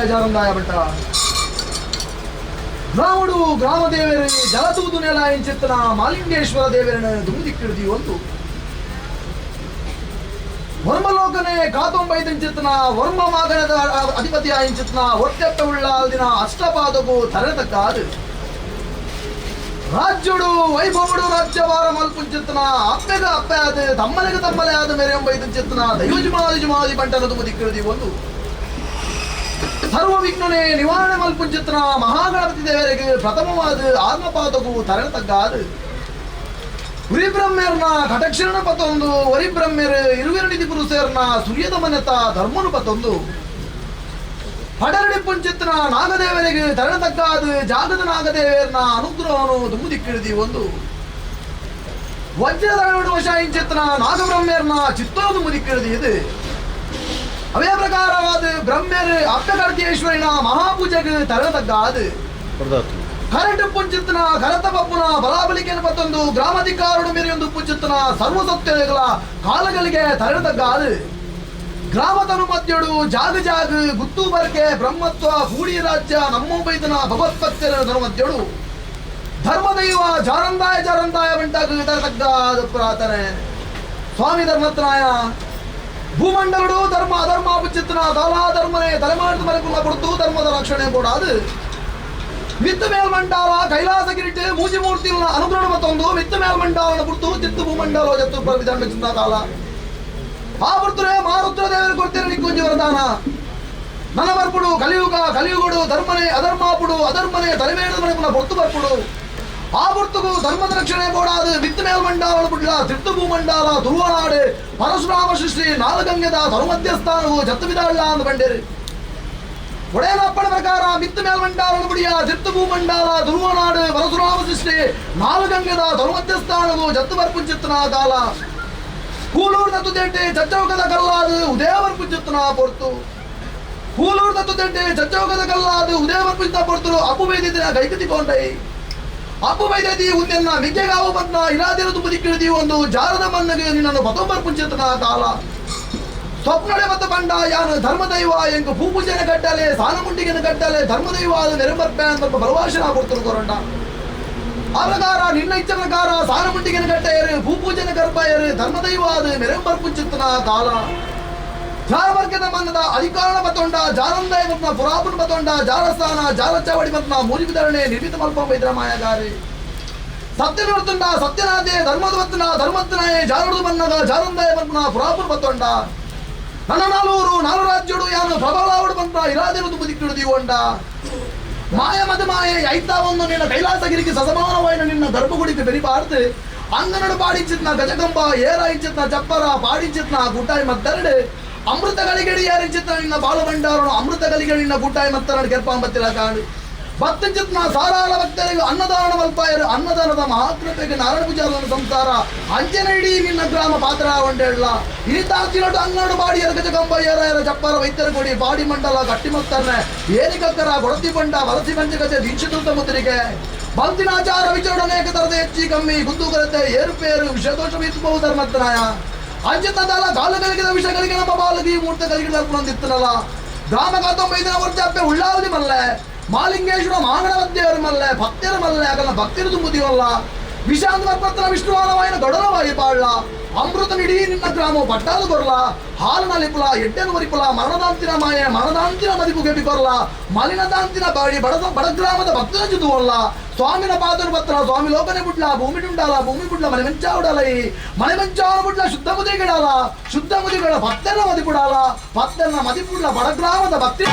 ಜಾರಂದಾಯ ಭಟ್ಟ ಗ್ರಾಮಡು ಗ್ರಾಮ ದೇವರೇ ಜಲತೂದು ನೆಲ ಇಂಚಿತ್ತನ ಮಾಲಿಂಗೇಶ್ವರ ದೇವರನ ದುಂದಿಕ್ಕಿಡ್ದಿ ಒಂದು ವರ್ಮಲೋಕನೇ ಕಾತೊಂಬೈದಂಚಿತ್ತನ ವರ್ಮ ಮಾಗಣದ ಅಧಿಪತಿ ಆಯಿಂಚಿತ್ತನ ಒತ್ತೆತ್ತ ಉಳ್ಳಾಲ್ದಿನ ಅಷ್ಟಪಾದಗೂ ತರತಕ್ಕಾದು ರಾಜ್ಯುಡು ವೈಭವಡು ರಾಜ್ಯಭಾರ ಮಲ್ಪುಂಚಿತ್ತನ ಅಪ್ಪೆಗ ಅಪ್ಪೆ ಆದ ತಮ್ಮಲೆಗ ತಮ್ಮಲೆ ಆದ ಮೇರೆ ಎಂಬೈದಂಚಿತ್ತನ ದೈವಜುಮಾದಿ ಬಂಟನ ದುಂದಿಕ್ಕಿಡ್ದಿ ಒಂದು ಸರ್ವ ವಿಘ್ನನೇ ನಿವಾರಣೆ ಮಲ್ಪುಂಚಿತ್ತನ ಮಹಾಗಣಪತಿ ದೇವರಿಗೆ ಪ್ರಥಮವಾದ ಆತ್ಮಪಾದಗೂ ತರತಗ್ಗಾದು ಉರಿಬ್ರಹ್ಮೇರ್ನ ಕಟಕ್ಷರಣ ಪತ್ತೊಂದು ಒರಿಬ್ರಹ್ಮೇರ್ ಇರುವೆರಡಿದಿ ಪುರುಷೇರ್ನ ಸೂರ್ಯದ ಮನೆತ ಧರ್ಮನು ಪತ್ತೊಂದು ಪಡರಡಿ ಪುಂಚಿತ್ನ ನಾಗದೇವರಿಗೆ ತರಣ ತಗ್ಗಾದ ಜಾಗದ ನಾಗದೇವರ್ನ ಅನುಗ್ರಹನು ದುಮ್ಮುದಿಕ್ಕಿಡಿದಿ ಒಂದು ವಜ್ರದ ವಶ ಇಂಚಿತ್ನ ನಾಗಬ್ರಹ್ಮೇರ್ನ ಚಿತ್ತೋದು ಮುದಿಕ್ಕಿಡಿದಿ ಇದು. ಅವೇ ಪ್ರಕಾರವಾದ ಬ್ರಹ್ಮೇರ್ ಅಪ್ಪಕರ್ತಿಯೇಶ್ವರಿನ ಮಹಾಪೂಜೆಗೆ ತರಣ ತಗ್ಗಾದ ಕರೆಂಟ್ ಪುಂಚಿತ್ನ ಕರತ ಬಪ್ಪುನ ಬಲಾಬಲಿಕೆಯನ್ನು ಮತ್ತೊಂದು ಗ್ರಾಮಾಧಿಕಾರಡು ಮೇರೆಯೊಂದು ಪುಂಚಿತ್ನ ಸರ್ವಸತ್ಯಗಳ ಕಾಲಗಳಿಗೆ ತರಣ ತಗ್ಗಾದ ಗ್ರಾಮತನು ಮಧ್ಯಡು ಜಾಗ ಜಾಗ ಗುತ್ತು ಬರ್ಕೆ ಬ್ರಹ್ಮತ್ವ ಕೂಡಿ ರಾಜ್ಯ ನಮ್ಮೋ ಬೈದನ ಭಗವತ್ಪತ್ಯರ ಧರ್ಮದ್ಯಡು ಧರ್ಮದೈವ ಜಾರಂದಾಯ ಜಾರಂದಾಯ ಬಂಟಾಗ ತಗ್ಗಾದ ಪ್ರಾರ್ಥನೆ. ಸ್ವಾಮಿ ಧರ್ಮತ್ರಾಯ ಭೂಮಂಡಲಡು ಧರ್ಮ ಅಧರ್ಮ ಪುಂಚಿತ್ನ ದಾಲಾ ಧರ್ಮನೇ ತಲೆಮಾಡಿದ ಮರೆಕುಲ್ಲ ಕೊಡ್ತು ಧರ್ಮದ ರಕ್ಷಣೆ ಕೊಡಾದು ಮಿತ್ತ ಮೇಲ್ಮಂಡಲ ಕೈಲಾಸ ಕಿರೀಟ ಮೂಜಿ ಮೂರ್ತಿಗಳ ಅನುಗ್ರಹ ಮತ್ತೊಂದು ಮಿತ್ತ ಮೇಲ್ಮಂಡಲನ ಬಿಡ್ತು ಚಿತ್ತು ಭೂಮಂಡಲ ಜತ್ತು ಪ್ರವಿಧಾನ ಚಿಂತ ಕಾಲ ಆ ಬರ್ತರೆ ಮಾರುದ್ರ ದೇವರು ಕೊಡ್ತೀರ ನಿಕ್ಕೊಂಜಿ ವರದಾನ. ನನ್ನ ಬರ್ಪುಡು ಕಲಿಯುಗ ಕಲಿಯುಗಡು ಧರ್ಮನೇ ಅಧರ್ಮಾಪುಡು ಅಧರ್ಮನೇ ತಲೆಮೇಡದ ಮನೆ ಬೊರ್ತು ಬರ್ಪುಡು ಆ ಬರ್ತುಗು ಧರ್ಮದ ರಕ್ಷಣೆ ಬೋಡಾದು ಮಿತ್ತ ಮೇಲ್ಮಂಡಲ ಬಿಡ್ಲ ತಿಟ್ಟು ಭೂಮಂಡಲ ದುರ್ವನಾಡು ಪರಶುರಾಮ ಸೃಷ್ಟಿ ನಾಲ್ಗಂಗದ ಧರ್ಮಧ್ಯಸ್ಥಾನವು ಜತ್ತು ಬಿದಾಳ್ಲ ಅಂದು ಬಂಡೇರಿ. ಒಡೆಯನಪ್ಪನ ಪ್ರಕಾರ ಮಿತ್ತು ಮೇಲ್ಮಂಡಲ ಬಿಡಿಯ ತಿಟ್ಟು ಭೂಮಂಡಲ ದುರ್ವನಾಡು ಪರಶುರಾಮ ಸೃಷ್ಟಿ ನಾಲ್ಗಂಗದ ಧರ್ಮಧ್ಯಸ್ಥಾನವು ಜತ್ತು ಬರ್ಪುಂಚಿತ್ತನ ಕಾಲ ಕೂಲೂರು ತತ್ತುದೆಂಟೆ ಚಚ್ಚೌಕದ ಕಲ್ಲಾದು ಉದಯವರ್ ಪುಂಚಿತ್ತನ ಪೊರ್ತು ಕೂಲೂರು ತತ್ತುದೆಂಟೆ ಚಚ್ಚೌಕದ ಕಲ್ಲಾದು ಉದಯವರ್ ಪುಂಚಿತ ಪೊರ್ತರು ಅಪ್ಪು ಬೈದಿದ್ದ ಕೈಕತಿ ಕೊಂಡೈ ಅಪ್ಪು ಬೈದದಿ ಉಂದೆನ್ನ ಮಿಗ್ಗೆಗಾವು ಬಂದ ಇರಾದಿರ ತುಪ್ಪದಿಕ್ಕಿಳಿದಿ ಒಂದು ಜಾರದ ಮನ್ನಗೆ ನಿನ್ನನ್ನು ಬತೊಂಬರ್ ಪುಂಚಿತ್ತನ ಕಾಲ ಸ್ವಪ್ನಡೆ ಮತ್ತು ಬಂಡ ಯಾನು ಧರ್ಮದೈವ ಎಂಕು ಭೂಪೂಜೆನ ಕಟ್ಟಲೆ ಸಾನಮುಂಡಿಗೆನ ಕಟ್ಟಲೆ ಧರ್ಮದೈವ ಅದು ನೆರಬರ್ಪೆ ಅಂತ ಬಲವಾಶನ ಕೊಡ್ತರು ಕೊರಂಡ. ಆ ಪ್ರಕಾರ ನಿನ್ನ ಇಚ್ಛೆ ಪ್ರಕಾರ ಸಾನಮುಂಡಿಗೆನ ಕಟ್ಟೆಯರು ಭೂಪೂಜೆನ ಕರ್ಪಾಯರು ಧರ್ಮದೈವ ಅದು ಮೆರೆಂಬರ್ ಪುಂಚಿತ್ತನ ಕಾಲ ಜಾರವರ್ಗದ ಮನ್ನದ ಅಧಿಕಾರಣ ಬತ್ತೊಂಡ ಜಾರಂದಾಯ ಮತ್ನ ಪುರಾಪುನ ಬತ್ತೊಂಡ ಜಾರಸ್ಥಾನ ಜಾರಚಾವಡಿ ಮತ್ನ ಮೂರಿ ವಿತರಣೆ ನಿರ್ಮಿತ ಮಲ್ಪ ಬೈದ್ರ ಮಾಯಗಾರಿ ಸತ್ಯ ನೋಡ್ತುಂಡ ಸತ್ಯನಾಥೆ ಧರ್ಮದ ಬತ್ತನ ಧರ್ಮತ್ನಾಯೆ ಜಾರದು ಬನ್ನಗ ಜಾರಂದಾಯ ಮತ್ನ ಪುರಾಪುನ ಬತ್ತೊಂಡ ನನ್ನ ನಾಲೂರು ನಾಲು ರಾಜ್ಯಡು ಯಾನು ಪ್ರಬಲಾವಡು ಬಂತ ಇರಾದಿರುದು ಬುದಿಕ್ಕಿಡುದಿ ಒಂಡ ಮಾಯ ಮದ ಮಾಯೆ ಐತಾ ಒಂದು ನಿನ್ನ ಕೈಲಾಸಗಿರಿಗೆ ಸಸಮಾನವಾಯಿನ ನಿನ್ನ ಗರ್ಭಗುಡಿಗೆ ಬೆರಿಬಾರ್ದು ಅಂಗನಡು ಪಾಡಿಂಚಿತ್ನ ಗಜಗಂಬ ಏರ ಇಂಚಿತ್ನ ಚಪ್ಪರ ಪಾಡಿಂಚಿತ್ನ ಗುಟ್ಟಾಯಿ ಮತ್ತೆರಡು ಅಮೃತ ಗಳಿಗಡಿ ಯಾರಿಂಚಿತ್ನ ನಿನ್ನ ಬಾಳುಭಂಡಾರನು ಅಮೃತ ಗಳಿಗೆ ನಿನ್ನ ಗುಟ್ಟಾಯಿ ಮತ್ತೆರಡು ಕೆರ್ಪಾಂಬತ್ತಿರ ಕಾಡು ಭಕ್ತಂಚಿತ್ನ ಸಾರಾಳ ಭಕ್ತರಿಗೆ ಅನ್ನದಾನ ಮಲ್ಪಾಯರು ಅನ್ನದಾನದ ಮಹಾಕೃಪೆಗೆ ನಾರಾಯಣ ಪೂಜಾರನ ಸಂಸಾರ ಅಂಜನ ಇಡೀ ನಿನ್ನ ಗ್ರಾಮ ಪಾತ್ರ ಒಂಡೆಳ್ಳ ಇನಿತಾತಿನಡು ಅಂಗನಡು ಬಾಡಿಯರ ಗಜಗಂಬ ಏರ ಏರ ಚಪ್ಪರ ವೈದ್ಯರ ಕೊಡಿ ಬಾಡಿ ಮಂಡಲ ಗಟ್ಟಿಮತ್ತನ್ನೆ ಏನಿಕಕ್ಕರ ಕೊಡತಿ ಬಂಡ ವಲಸಿ ಮಂಜಗಜೆ ದೀಕ್ಷಿತೃತ ಮುದ್ರಿಗೆ ಬಂತಿನಾಚಾರ ವಿಚಾರಣೆ ತರದ ಹೆಚ್ಚಿ ಕಮ್ಮಿ ಗುಂದುಗರತೆ ಏರುಪೇರು ವಿಷದೋಷ ಮೀಸಬಹುದು ಧರ್ಮತ್ನಾಯ ಅಂಜಿತದಲ್ಲ ಕಾಲುಗಳಿಗೆ ವಿಷಗಳಿಗೆ ನಮ್ಮ ಬಾಲಗಿ ಮೂರ್ತಗಳಿಗೆ ದರ್ಪಣಂದಿತ್ತನಲ್ಲ ಗ್ರಾಮ ಕಾತೊಂಬೈದಿನ ವರ್ಷ ಉಳ್ಳಾವಲಿ ಮಲ್ಲೆ ಮಾಲಿಂಗೇಶ್ವರ ಮಾಂಗಣವದ್ಯವರು ಮಲ್ಲೆ ಭಕ್ತರ ಮಲ್ಲೆ ಆಗಲ್ಲ ಭಕ್ತರು ತುಂಬುದಿವಲ್ಲ ವಿಷಾಂತ ಪತ್ರ ವಿಷ್ಣುವಾನವಾಯಿನ ದೊಡಲವಾಯಿ ಪಾಳ್ಳ ಅಮೃತ ನಿಡೀ ನಿನ್ನ ಗ್ರಾಮ ಪಟ್ಟಾದು ಕೊರ್ಲ ಹಾಲು ನಲಿಪುಲ ಎಡ್ಡೆನು ವರಿಪುಲ ಮರಣದಾಂತಿನ ಮಾಯೆ ಮರಣದಾಂತಿನ ಮದಿಪು ಗೆಬಿ ಕೊರ್ಲ ಮಲಿನದಾಂತಿನ ಬಾಡಿ ಬಡದ ಬಡಗ್ರಾಮದ ಭಕ್ತನ ಜುದುವಲ್ಲ ಸ್ವಾಮಿನ ಪಾದನು ಪತ್ರ ಸ್ವಾಮಿ ಲೋಕನೆ ಬುಡ್ಲ ಭೂಮಿ ಡುಂಡಾಲ ಭೂಮಿ ಬುಡ್ಲ ಮನೆ ಮಂಚಾವುಡಲೈ ಮನೆ ಮಂಚಾವನ ಬುಡ್ಲ ಶುದ್ಧ ಮುದಿಗಿಡಾಲ ಶುದ್ಧ ಮುದಿಗಳ ಭಕ್ತನ ಮದಿಪುಡಾಲ ಭಕ್ತನ ಮದಿಪುಡ್ಲ ಬಡಗ್ರಾಮದ ಭಕ್ತಿ.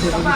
Thank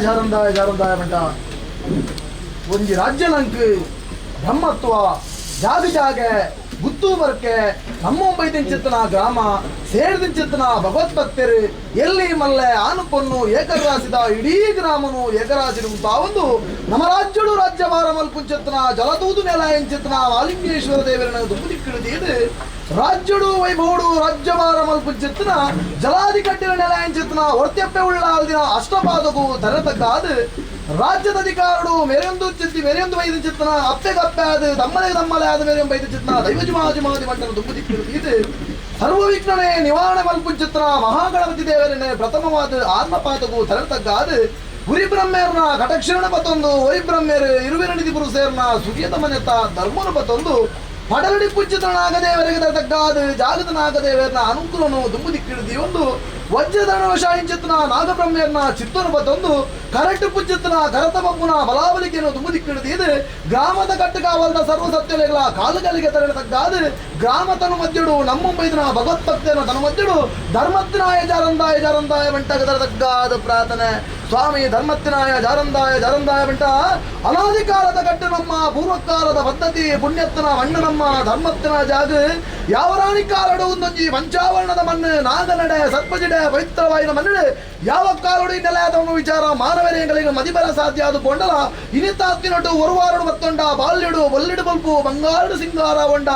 ಜಾರಂದಾಯ ಜಾರಂದಾಯ ಮಂಟ ಒಂಜಿ ರಾಜ್ಯಲಂಕ್ ಬ್ರಹ್ಮತ್ವ ಜಾಗ ಜಾಗೆ ಗುತ್ತು ಬರ್ಕೆ ನಮ್ಮೊಂಬೈದಿಂಚಿತ್ತನ ಗ್ರಾಮ ಸೇರ್ದಿಂಚಿತ್ತನ ಭಗವತ್ ಭಕ್ತರು ಎಲ್ಲಿ ಮಲ್ಲೆ ಆನು ಪೊನ್ನು ಏಕರಾಸಿದ ಇಡೀ ಗ್ರಾಮನು ಏಕರಾಸಿರು ತಾವೊಂದು ನಮ್ಮ ರಾಜ್ಯಡು ರಾಜ್ಯಭಾರ ಮಲ್ಪುಂಚಿತ್ತನ ಜಲದೂದು ನೆಲ ಎಂಚಿತ್ತನ ಮಾಲಿಂಗೇಶ್ವರ ದೇವರನ ದುಂಬುದಿಕ್ಕಿಡಿದು ರಾಜ್ಯಡು ವೈಭವಡು ರಾಜ್ಯಭಾರ ಮಲ್ಪುಂಚಿತ್ತನ ಜಲಾದಿ ಕಟ್ಟಿನ ನೆಲ ಎಂಚಿತ್ತನ ಹೊರ್ತೆಪ್ಪೆ ಉಳ್ಳ ದಿನ ಅಷ್ಟಪಾದಕು ತರತಕ್ಕಾದ ರಾಜ್ಯದ ಅಧಿಕಾರಡು ಮೇರೆಯೊಂದು ಚಿತ್ತಿ ಮೇರೆಯೊಂದು ವೈದ್ಯ ಚಿತ್ತನ ಅಪ್ಪೆಗಪ್ಪೆ ಆದ ತಮ್ಮಲೆ ತಮ್ಮಲೆ ಆದ ಮೇರೆ ವೈದ್ಯ ಚಿತ್ತನ ದೈವಜುಮಾಜುಮಾದಿ ಮಂಡಲ ದುಂಬುದಿಕ್ಕಿಡಿದು ಸರ್ವ ವಿಘ್ನನೆ ನಿವಾರಣೆ ಮಲ್ಪುಂಚಿತ್ರ ಮಹಾಗಣಪತಿ ದೇವರನೆ ಪ್ರಥಮವಾದ ಆತ್ಮಪಾತಕು ತರತಕ್ಕಾದ ಗುರಿ ಬ್ರಹ್ಮೇರ್ನ ಕಟಕ್ಷರಣ ಪತ್ತೊಂದು ಒರಿ ಬ್ರಹ್ಮೇರು ಇರುವಿರಣಿದಿ ಪುರುಷೇರ್ನ ಸುಖಿಯತ ಮನೆತ ಧರ್ಮನು ಪತ್ತೊಂದು ಪಡಲಡಿ ಪುಜ್ಜಿತನಾಗದೇವರಿಗೆ ತರತಕ್ಕಾದ ಜಾಗತನಾಗದೇವರನ ಅನುಕೂಲನು ದುಂಬುದಿಕ್ಕಿಡಿದಿ ಒಂದು ವಜ್ರಧನ ಶಾಯಿಂಚಿತ್ನ ನಾಗಬ್ರಹ್ಮೇರ್ನ ಚಿತ್ತನು ಪತ್ತೊಂದು ಕರಟು ಪುಜ್ಜಿತ್ನ ಕರತ ಬೊಂಬುನ ಬಲಾಬಲಿಕೆಯನ್ನು ದುಂಬುದಿಕ್ಕಿಡಿದಿ ಇದು ಗ್ರಾಮದ ಕಟ್ಟುಕಾವಲ್ದ ಸರ್ವ ಸತ್ಯಲೆಗಳ ಕಾಲುಗಳಿಗೆ ತರತಕ್ಕಾದ ಗ್ರಾಮ ತನು ಮಧ್ಯಡು ನಮ್ಮೊಂಬೈದನ ಭಗವತ್ಭಕ್ತನ ತನು ಮಧ್ಯಡು ಧರ್ಮತ್ತಿನಾಯ ಜಾರಂದಾಯ ಜಾರಂದಾಯ ಬಂಟಗ ತರತಕ್ಕಾದ ಪ್ರಾರ್ಥನೆ. ಸ್ವಾಮಿ ಧರ್ಮತ್ತಿನಾಯ ಜಾರಂದಾಯ ಜಾರಂದಾಯ ಬಂಟ ಅನಾದಿ ಕಾಲದ ಕಟ್ಟು ನಮ್ಮ ಪೂರ್ವಕಾಲದ ಪದ್ಧತಿ ಪುಣ್ಯತ್ತನ ಮಣ್ಣು ನಮ್ಮ ಧರ್ಮತ್ತಿನ ಜಾಗ ಯಾವ ರಾಣಿ ಕಾಲಡು ಒಂದೊಂಜಿ ಪಂಚಾವರಣದ ಮಣ್ಣು ನಾಗನಡೆ ಸರ್ಪಜಿಡೆ ಪವಿತ್ರವಾಯಿನ ಮಣ್ಣು ಯಾವ ಕಾಲಡು ನೆಲೆಯಾದವನು ವಿಚಾರ ಮಾನವರೇಗಳಿಗೆ ಮದಿಬರ ಸಾಧ್ಯ ಅದು ಕೊಂಡಲ ಇನಿತಾತ್ತಿನೊಟ್ಟು ಒರುವಾರಡು ಮತ್ತೊಂಡ ಬಾಲ್ಯಡು ಬೊಲ್ಲಿಡು ಬಲ್ಪು ಬಂಗಾರಡು ಸಿಂಗಾರ ಹೊಂಡ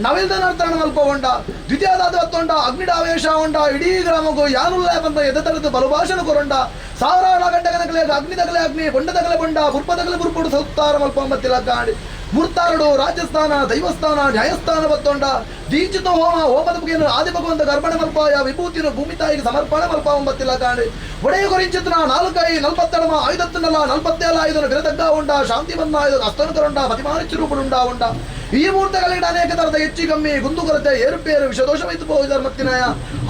ನವಿಲ್ದ ನರ್ತನ ಮಲ್ಪ ಹೊಂಡ ದ್ವಿತೀಯದಾದ ಮತ್ತೊಂಡ ಅಗ್ನಿಡಾವೇಶ ಹೊಂಡ ಇಡೀ ಗ್ರಾಮಕ್ಕೂ ಯಾನುಲ್ಲ ಬಂದ ಎದೆ ಬಲುಭಾಷಣ ಕೊರೊಂಡ ಸಾವಿರಾರು ಗಂಟೆ ಅಗ್ನಿ ತಗಲೆ ಅಗ್ನಿ ಬೊಂಡ ತಗಲೆ ಬೊಂಡ ಬುರ್ಪ ತಗಲೆ ಬುರ್ಪುಡು ಸೌತ್ತಾರ ಮಲ್ಪ ಮತ್ತಿಲ ಕಾಡಿ ಮುರ್ತಾರಡು ರಾಜಸ್ಥಾನ ದೈವಸ್ಥಾನ ನ್ಯಾಯಸ್ಥಾನ ಬತ್ತೊಂಡ ದೀಚಿತ ಹೋಮ ಹೋಮದ ಬಗೆಯನ್ನು ಆದಿ ಭಗವಂತ ಗರ್ಭಣ ಮಲ್ಪಾಯ ವಿಭೂತಿಯನ್ನು ಭೂಮಿ ತಾಯಿಗೆ ಸಮರ್ಪಣೆ ಮಲ್ಪ ಒಂಬತ್ತಿಲ್ಲ ಕಾಣಿ ಒಡೆಯ ಕೊರಿಂಚಿತ್ನ ನಾಲ್ಕೈ ನಲ್ಪತ್ತೆಡಮ ಐದತ್ತನಲ್ಲ ನಲ್ಪತ್ತೇಳ ಐದನು ಬಿರತಗ್ಗ ಉಂಡ ಶಾಂತಿ ಬಂದ ಐದು ಅಸ್ತನಕರುಂಡ ಪತಿಮಾನಿಚ್ಚು ರೂಪುಡುಂಡ ಉಂಡ ಈ ಮೂರ್ತಗಳಿಗೆ ಅನೇಕ ತರದ ಹೆಚ್ಚು ಕಮ್ಮಿ ಗುಂದು ಕೊರತೆ ಏರುಪೇರು ವಿಷದೋಷವೈತು ಹೋಗಿದ್ದಾರೆ ಮತ್ತಿನಾಯ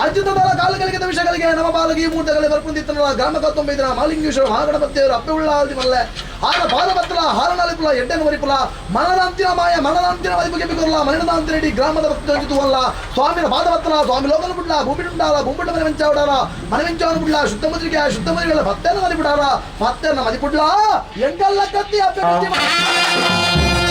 ಅತ್ಯುತ್ತದ ಕಾಲಗಳಿಗೆ ವಿಷಗಳಿಗೆ ನಮ್ಮ ಬಾಲಗಿ ಈ ಮೂರ್ತಗಳಿಗೆ ಬರ್ಪುಂದಿತ್ತನಲ್ಲ ಗ್ರಾಮ ಕತ್ತೊಂಬೈದನ ಮಾಲಿಂಗೇಶ್ವರ ಮಹಾಗಣಪತಿಯವರು ಅಪ್ಪೆ ಉಳ್ಳ ಆಲ್ದಿ ಮಲ್ಲೆ ಆನ ಪಾದಪತ್ರ ಹಾರನಾಲಿಪುಲ ಎಡ್ಡೆನ ವರಿಪುಲ ಮನದಾಂತಿನ ಮಾಯ ಮನದಾಂತಿನ ಮದಿಪುಗೆ ಬಿಕೊರ್ಲ ಮರಣದಾಂತಿನ ಇಡೀ ಗ್ರಾಮದ ಭಕ್ತಂಚಿತುವಲ್ಲ ಸ್ವಾಮಿನ ಪಾದಪತ್ರ ಸ್ವಾಮಿ ಲೋಕನ ಬುಡ್ಲ ಭೂಮಿಡುಂಡಾಲ ಭೂಮಿಡ ಮನೆ ವೆಂಚಾವಡಾಲ ಮನೆ ವೆಂಚಾವನ ಬುಡ್ಲ ಶುದ್ಧ ಮುದ್ರಿಕೆ ಶುದ್ಧ ಮುದ್ರಿಗಳ ಭಕ್ತನ ಮದಿಪುಡಾಲ ಭಕ್ತನ ಮದಿಪುಡ್ಲ ಎಂಗಲ್ಲ ಕತ್ತಿ ಅಪ್ಪೆ ಕತ್ತಿ.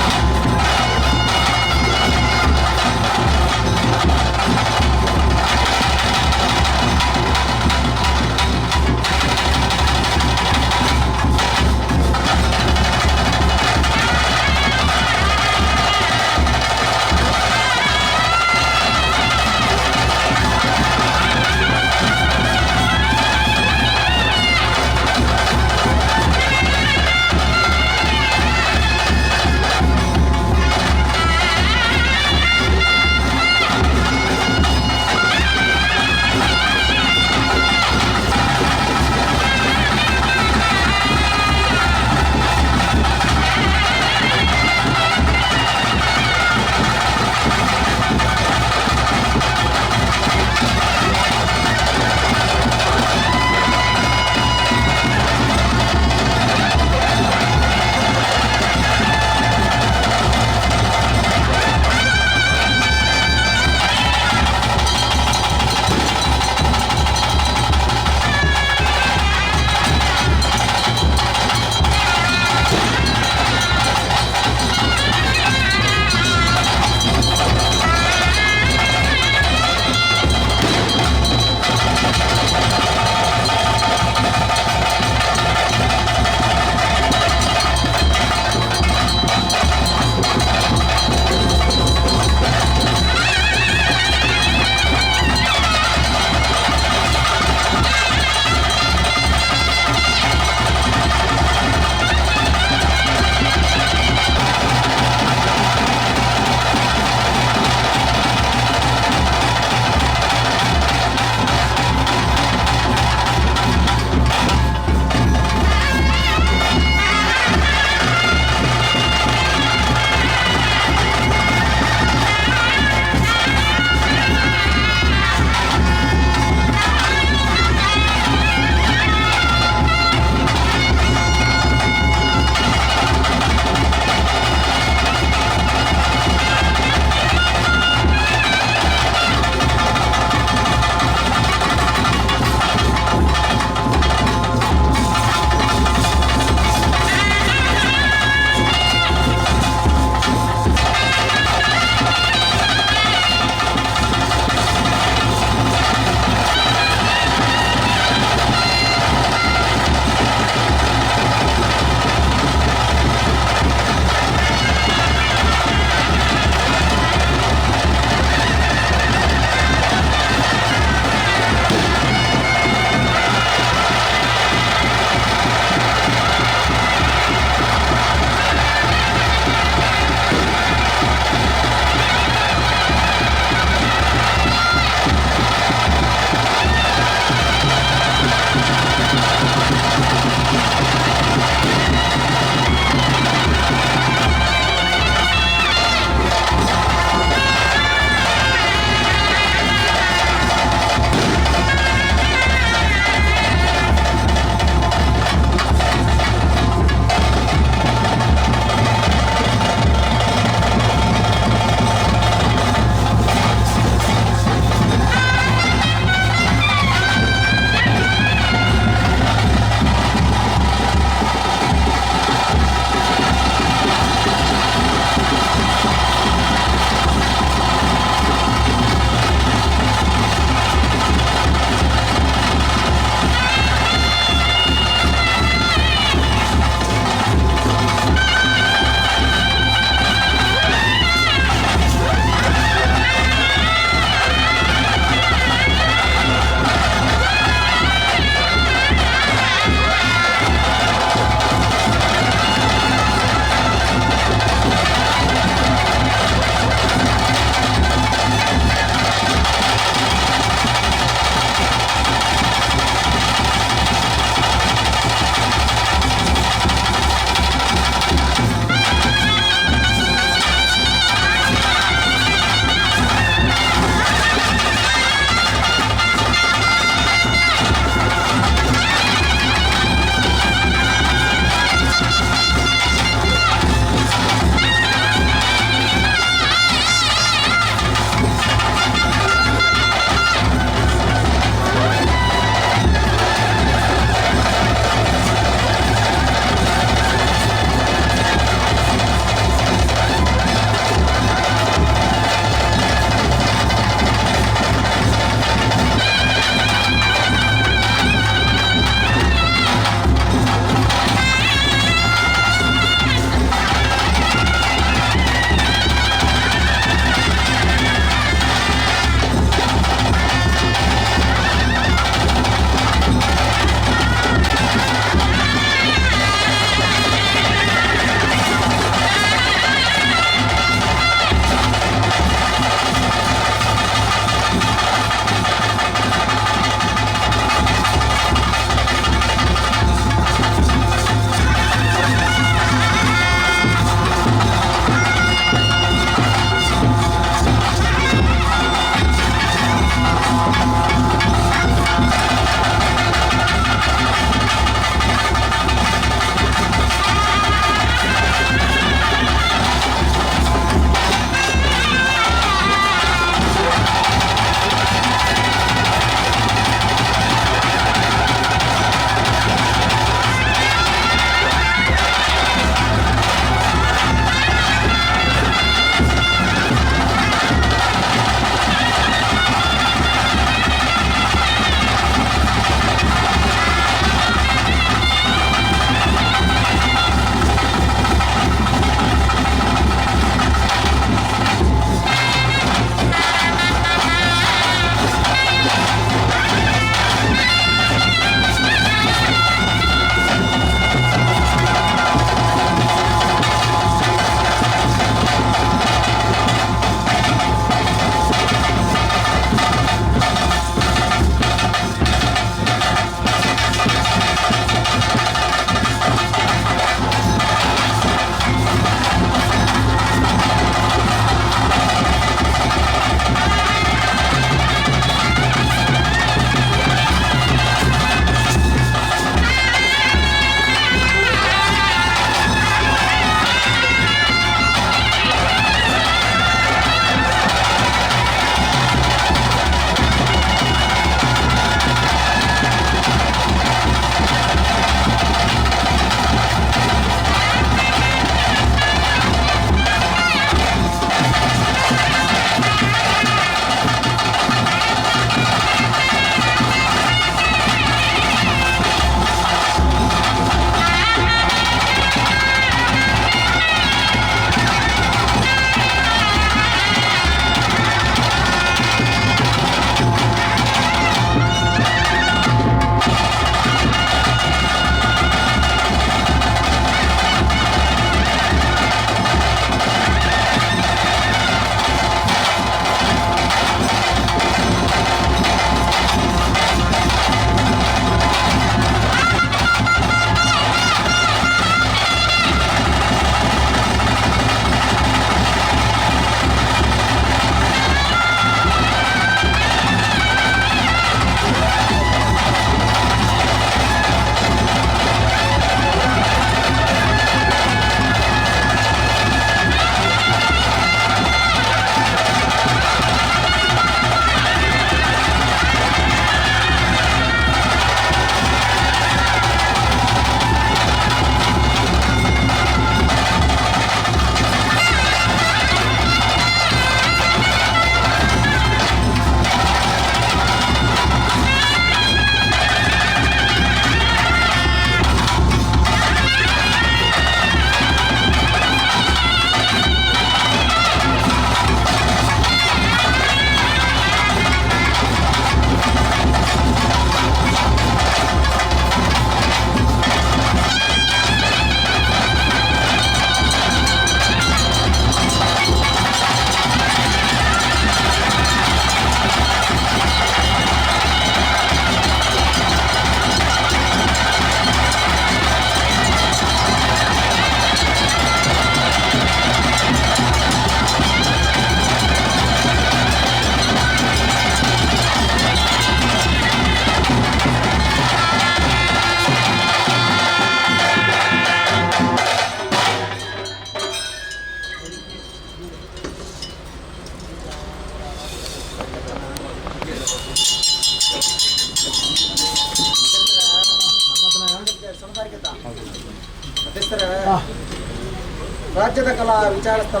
ರಾಜ್ಯದ ಕಲಾ ವಿಚಾರ ಸ್ಥಳ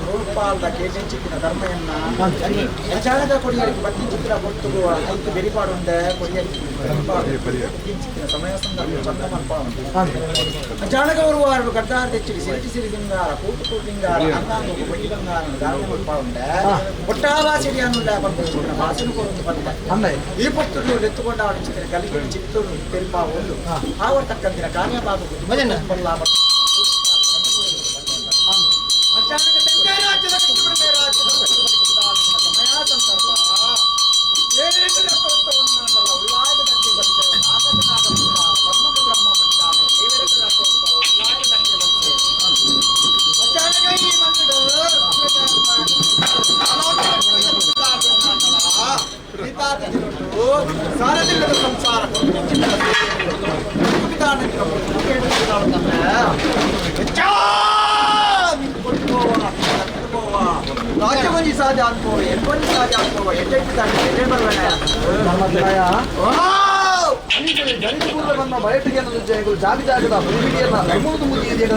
ರೂಪಾಲ್ದ ಕೇಟಿಂಚಿಕ್ಕಿನ ಧರ್ಮಯನ್ನ ಅಚಾನಕ ಕೊಡಿಯರಿಗೆ ಬತ್ತಿಂಚಿಕ್ಕಿನ ಪೊರ್ತುಗು ಐತು ಬೆರಿಪಾಡುಂಡೆ ಕೊಡಿಯರಿಗೆ ಬೆರಿಪಾಡು ಸಮಯ ಸಂದರ್ಭ ಚಂದ ಮಲ್ಪಾಡುಂಡೆ ಅಚಾನಕ ಉರುವಾರು ಗಡ್ಡಾರ ತೆಚ್ಚಿಡಿ ಸಿರಿಟಿ ಸಿರಿ ಸಿಂಗಾರ ಕೂಟು ಕೂಟಿಂಗಾರ ಅಂಗಾಂಗ ಬೊಟ್ಟಿ ಬಂಗಾರ ಧಾರಣೆ ಮಲ್ಪಾಡುಂಡೆ ಒಟ್ಟಾವಾ ಸಿಡಿಯನ್ನುಳ್ಳ ಪಂಪಿನ ಭಾಷಣ ಕೊರೊಂದು ಬಂದ ಈ ಪೊರ್ತುಡು ಎತ್ತುಕೊಂಡ ಆಡಿಚಿತ್ತಿನ ಗಲಿಗೆ ಚಿತ್ತೂರು ತೆರಿಪಾ ಒಂದು ಆವರ್ ತಕ್ಕಂತಿನ ಕಾರ್ಯಭಾಗ ಅಚಾನಕ ತೆಂಕೈ ರಾಜ್ಯದ ಕಟ್ಟಿಬಿಡದೆ ರಾಜ್ಯದ ಸಮಯ ಸಂದರ್ಭ ಏಳು ರಥೋತ್ಸವನ್ನಾಂಡಲ ಉಳ್ಳಾಯದ ದಕ್ಕೆ ಬರ್ತೇವೆ ನಾಗಕ ನಾಗ ಬ್ರಹ್ಮಕ ಬ್ರಹ್ಮ ಮಂಡಾಲ ದೇವರಕ ರಥೋತ್ಸವ ಉಳ್ಳಾಯದ ದಕ್ಕೆ ಬರ್ತೇವೆ ಅಚಾನಕ ಈ ಮಂದಿರ ಸಾರದಿಲ್ಲದ ಸಂಸಾರ ರಾಜವನಿ ಸಾಜ ಅನ್ಕೋ ಎಲ್ಬನಿ ಸಾಜ ಅನ್ಕೋ ಎಡ್ಡೆಟ್ಟು ತಾನೆ ಎಡ್ಡೆ ಬರಬೇಡ. ಬಂದ ಬಯಟಿಗೆ ಜನಗಳು ಜಾಗ ಜಾಗದ ಬಲಿಬಿಡಿಯನ್ನ ಧರ್ಮದ ಮುಗಿಯಿದೆ.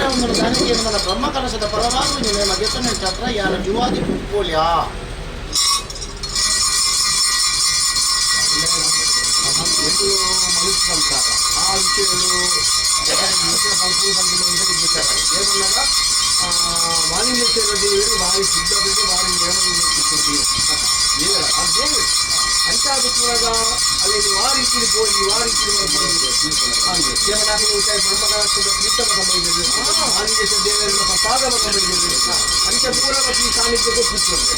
ಒಂದು ದಾನಿಗೆ ನನ್ನ ಬ್ರಹ್ಮ ಕಲಶದ ಪರವಾಗಿ ನಿಮ್ಮ ಗೆತ್ತನೆ ಛತ್ರ ಯಾರ ಜುವಾದಿ ಪೋಲ್ಯಾ ಮನುಷ್ಯ ಸಂಸಾರ ಆ ವಿಷಯಗಳು ಏಮನ್ನಗ ಮಾಲಿನ್ಯ ದೇವರು ಭಾರಿ ಶುದ್ಧ ಬೇಕು ಭಾರಿ ನೇಮ ದೇವರು ಅಂಚಾದ ಪೂರಗ ಅಲ್ಲಿ ಆ ರೀತಿ ಪೋಲಿ ಆ ರೀತಿ ದೇವನಾಥ ತೀರ್ಥಮ ಸಂಬಂಧಿಸಿದೆ ಮಾಲಿನ್ಯ ದೇವರ ಪ್ರಸಾದ ಸಂಬಂಧಿಸಿದೆ ಅಂಚ ಪೂರಗ ಈ ಸಾನ್ನಿಧ್ಯಕ್ಕೂ ಕೂತ್ಕೊಂಡೆ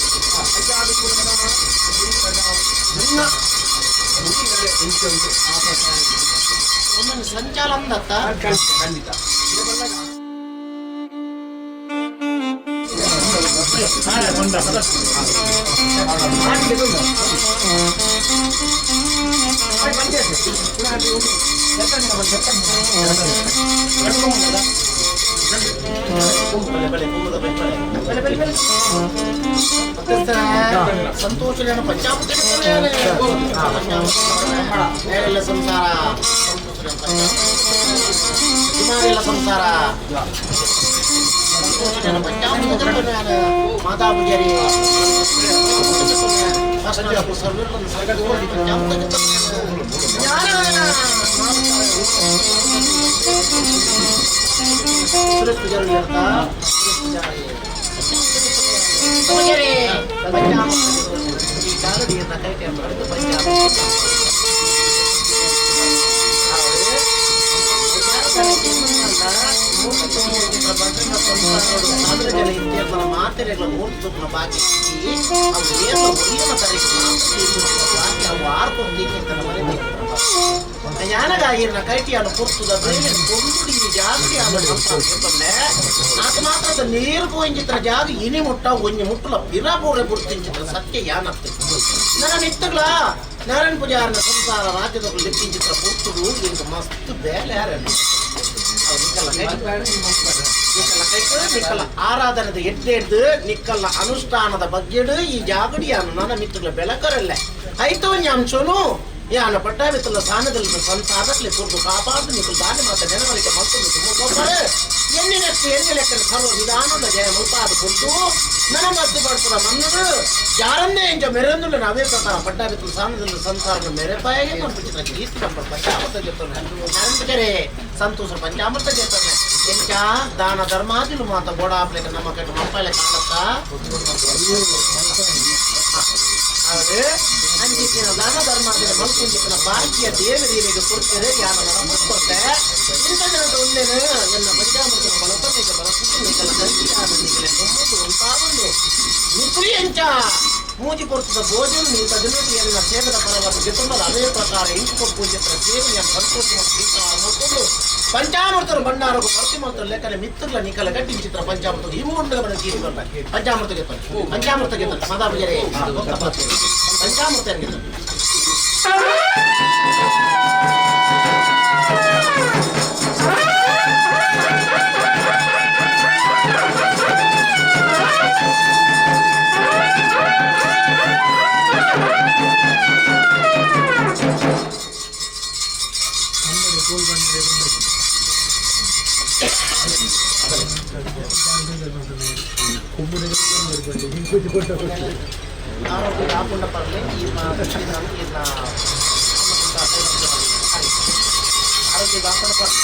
ಅಂಚಾದ ಪೂರಗ ನನ್ನ ಇಂಚೊಂದು ಆ ಪ್ರಸಾದ ಒಂದೊಂದು ಸಂಚಾಲನ ದತ್ತ ಖಂಡಿತ ಖಂಡಿತ. ಸಂತೋಷ ಪಂಚಾಮೃತ ಮೇಲೆಲ್ಲ ಸಂಸಾರ ಕುಮಾರೆಲ್ಲ ಸಂಸಾರ ಸಂತೋಷ ಪಂಚಾಮೃತ ಮಾತಾ ಪೂಜಾರಿ ಸುರೇಶ್ ಪೂಜಾರಿ ಹೇಳ್ತಾ ಸುರೇಶ್ ಪೂಜಾರಿ ಪಂಚಾಮೃತ ಈ ಕಾಲಡಿಯನ್ನ ಕೈಟೆ ಬರೆದು ಪಂಚಾಮೃತ ಮಾತೆರೆಗಳ ಮೂರ್ತಿ ಬಾಕಿ ಅವು ಏನು ಒರಿಯನ ತರಗೆ ಬಾಕಿ ಅವು ಆರ್ಕೊಂಡು ಮನೆ ಜ್ಞಾನಗಾಗಿರ್ನ ಕೈಟಿಯನ್ನು ಪುರ್ತುದ ಬೇರೆ ಕೊಂದುಡಿ ಜಾಗಡಿ ಆತ ಮಾತ್ರದ ನೀರು ಪೋಯಿಂಚಿತ್ರ ಜಾಗ ಇನಿ ಮುಟ್ಟ ಒಂಜಿ ಮುಟ್ಟುಲ ಪಿರ ಪೂರೆ ಬುಡ್ತಿಂಚಿತ್ರ ಸತ್ಯ ಯಾನತ್ತು ನನ್ನ ನಿತ್ತಗ್ಲ ನಾರಾಯಣ ಪೂಜಾರನ ಸಂಸಾರ ರಾಜ್ಯದ ಲಿಪ್ಪಿಂಚಿತ್ರ ಪುರ್ತುಡು ಇಂಕ ಮಸ್ತ್ ಬೇಲೆ ಯಾರನ್ನು ನಿಕ್ಕಲ್ಲ ಕೈಕ ನಿಕ್ಕಲ್ಲ ಆರಾಧನೆದ ಎಡ್ಡೆಡ್ದು ನಿಕ್ಕಲ್ಲ ಅನುಷ್ಠಾನದ ಬಗ್ಗೆಡು ಈ ಜಾಗಡಿಯಾನು ನನ್ನ ಮಿತ್ತುಗಳ ಬೆಳಕರಲ್ಲ ಐತೋ ಅಂಶನು ಯಾನ ಪಟ್ಟಾಭಿತ್ತಲ ಸಾನದಲ್ಲಿ ಸಂಸಾರದಲ್ಲಿ ಕುರ್ದು ಕಾಪಾಡು ನಿಕ್ಕಲು ದಾನಿ ಮಾತ ನೆನವರಿಕೆ ಮತ್ತೊಂದು ತುಂಬ ಎನ್ನಿನಕ್ಕೆ ಎಣ್ಣೆ ಲೆಕ್ಕನ ಸರ್ವ ವಿಧಾನದ ಜಯ ಮುಲ್ಪಾದ ಕುರ್ದು ನನ್ನ ಮದ್ದು ಪಡ್ಪುರ ಮನ್ನಡು ಯಾರನ್ನೇ ಇಂಚ ಮೆರೆಂದುಲ್ಲ ನಾವೇ ಪ್ರಕಾರ ಪಟ್ಟಾಭಿತ್ತಲ ಸಾನದಲ್ಲಿ ಸಂಸಾರದ ಮೆರೆಪಾಯಿಗೆ ನಮ್ಮ ಕೀರ್ತಿ ನಮ್ಮ ಪಂಚಾಮೃತ ಜೊತೆ ನಾರಾಯಣ ಸಂತೋಷ ಪಂಚಾಮೃತ ಜೊತೆ ಎಂಚ ದಾನ ಧರ್ಮಾದಿಲು ಮಾತ ಬೋಡಾಪ್ಲೆಕ ನಮ್ಮ ಕಟ್ಟು ಮಪ್ಪಲೆ ಕಾಣತ್ತಾ ಅವರು ಅಂಜಿಕ್ಕಿನ ದಾನ ಧರ್ಮಾದಿನ ಮಲ್ಕುಂಜಿಕ್ಕಿನ ಭಾಗ್ಯ ದೇವರಿಗೆ ಕೊಡ್ತಾರೆ ಯಾನ ಕೊಟ್ಟೆ ಇಂಥ ಜನಟ ಒಂದೇನು ಎನ್ನ ಪಂಚಾಮೃತನ ಬಳತನಿಗೆ ಬಳಸುತ್ತೆ ನಿಕಲ ಗಂಟಿಯಾದ ನಿಕಲೆ ತುಂಬುದು ಉಂಟಾಗುಂಡು ನಿಕುಲಿ ಎಂಚ ಮೂಜಿ ಕೊಡ್ತದ ಭೋಜನ ನಿಂತ ದಿನದ ಎನ್ನ ಸೇವೆದ ಪರವಾಗಿ ಗೆತುಂಬದ ಅದೇ ಪ್ರಕಾರ ಇಂಕು ಪೂಜೆತ್ರ ಸೇವೆಯ ಸಂತೋಷ ಸ್ವೀಕಾರ ಮಾಡಿಕೊಂಡು ಪಂಚಾಮೃತರ ಭಂಡಾರಗು ಭರ್ತಿ ಮಾತ್ರ ಲೆಕ್ಕನೆ ಮಿತ್ರಲ ನಿಕಲ ಗಟ್ಟಿ ಚಿತ್ರ ಪಂಚಾಮೃತ ಈ ಮೂರು ತೀರ್ಕೊಂಡ ಪಂಚಾಮೃತ ಗೆತ್ತ ಪಂಚಾಮೃತ ಗೆತ್ತ ಸದಾ ಪೂಜಾರಿ ಪಂಚಾಮೃತ ಗೆತ್ತ ಆರೋಗ್ಯ ಕಾకుండా ಪರಲಿ ಈ ಆರೋಗ್ಯ ಕಾకుండా ಪರಲಿ.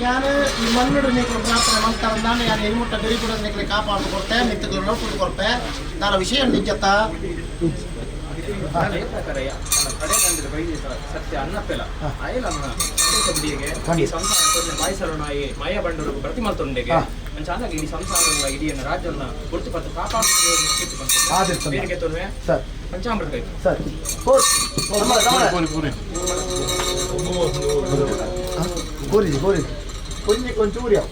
ಯಾನು ಈ ಮಣ್ಣುಡು ನೀಕಲು ಪ್ರಾರ್ಥನೆ ಮಾಡ್ತಾರಂದಾನೆ ಯಾನು ಎಲ್ಮುಟ್ಟ ಬೆರಿ ಕೂಡ ನೀಕಲೆ ಕಾಪಾಡು ಕೊಡ್ತೆ ಮಿತ್ತಗಳು ನೋಡ್ಕೊಂಡು ಕೊಡ್ತೆ. ನಾನು ವಿಷಯ ನಿಜತ್ತ. ಸತ್ಯ ಅನ್ನಪ್ಪೆಲ ಆಯಲ ಬಿಡಿಗೆ ಈ ಸಂಸಾರ ಕೊರ್ನ ಬಾಯಿಸರೋಣ ಈ ಮಾಯ ಬಂಡರು ಪ್ರತಿಮಲ್ತೊಂಡೆಗೆ ಅಂಚಾನಾಗ ಈ ಸಂಸಾರ ಇಡೀ ರಾಜ್ಯನ ಗುರ್ತು ಪತ್ತು ಕಾಪಾಡು ಬೇರೆ ತೊನ್ವೆ ಸರ್. ಪಂಚಾಮೃತ ಆಯ್ತು. ಸರಿ. ಕೋರಿ ಕೋರಿ ಕೊಂಚ ಕೊಂಚೂರಿ ಅವು.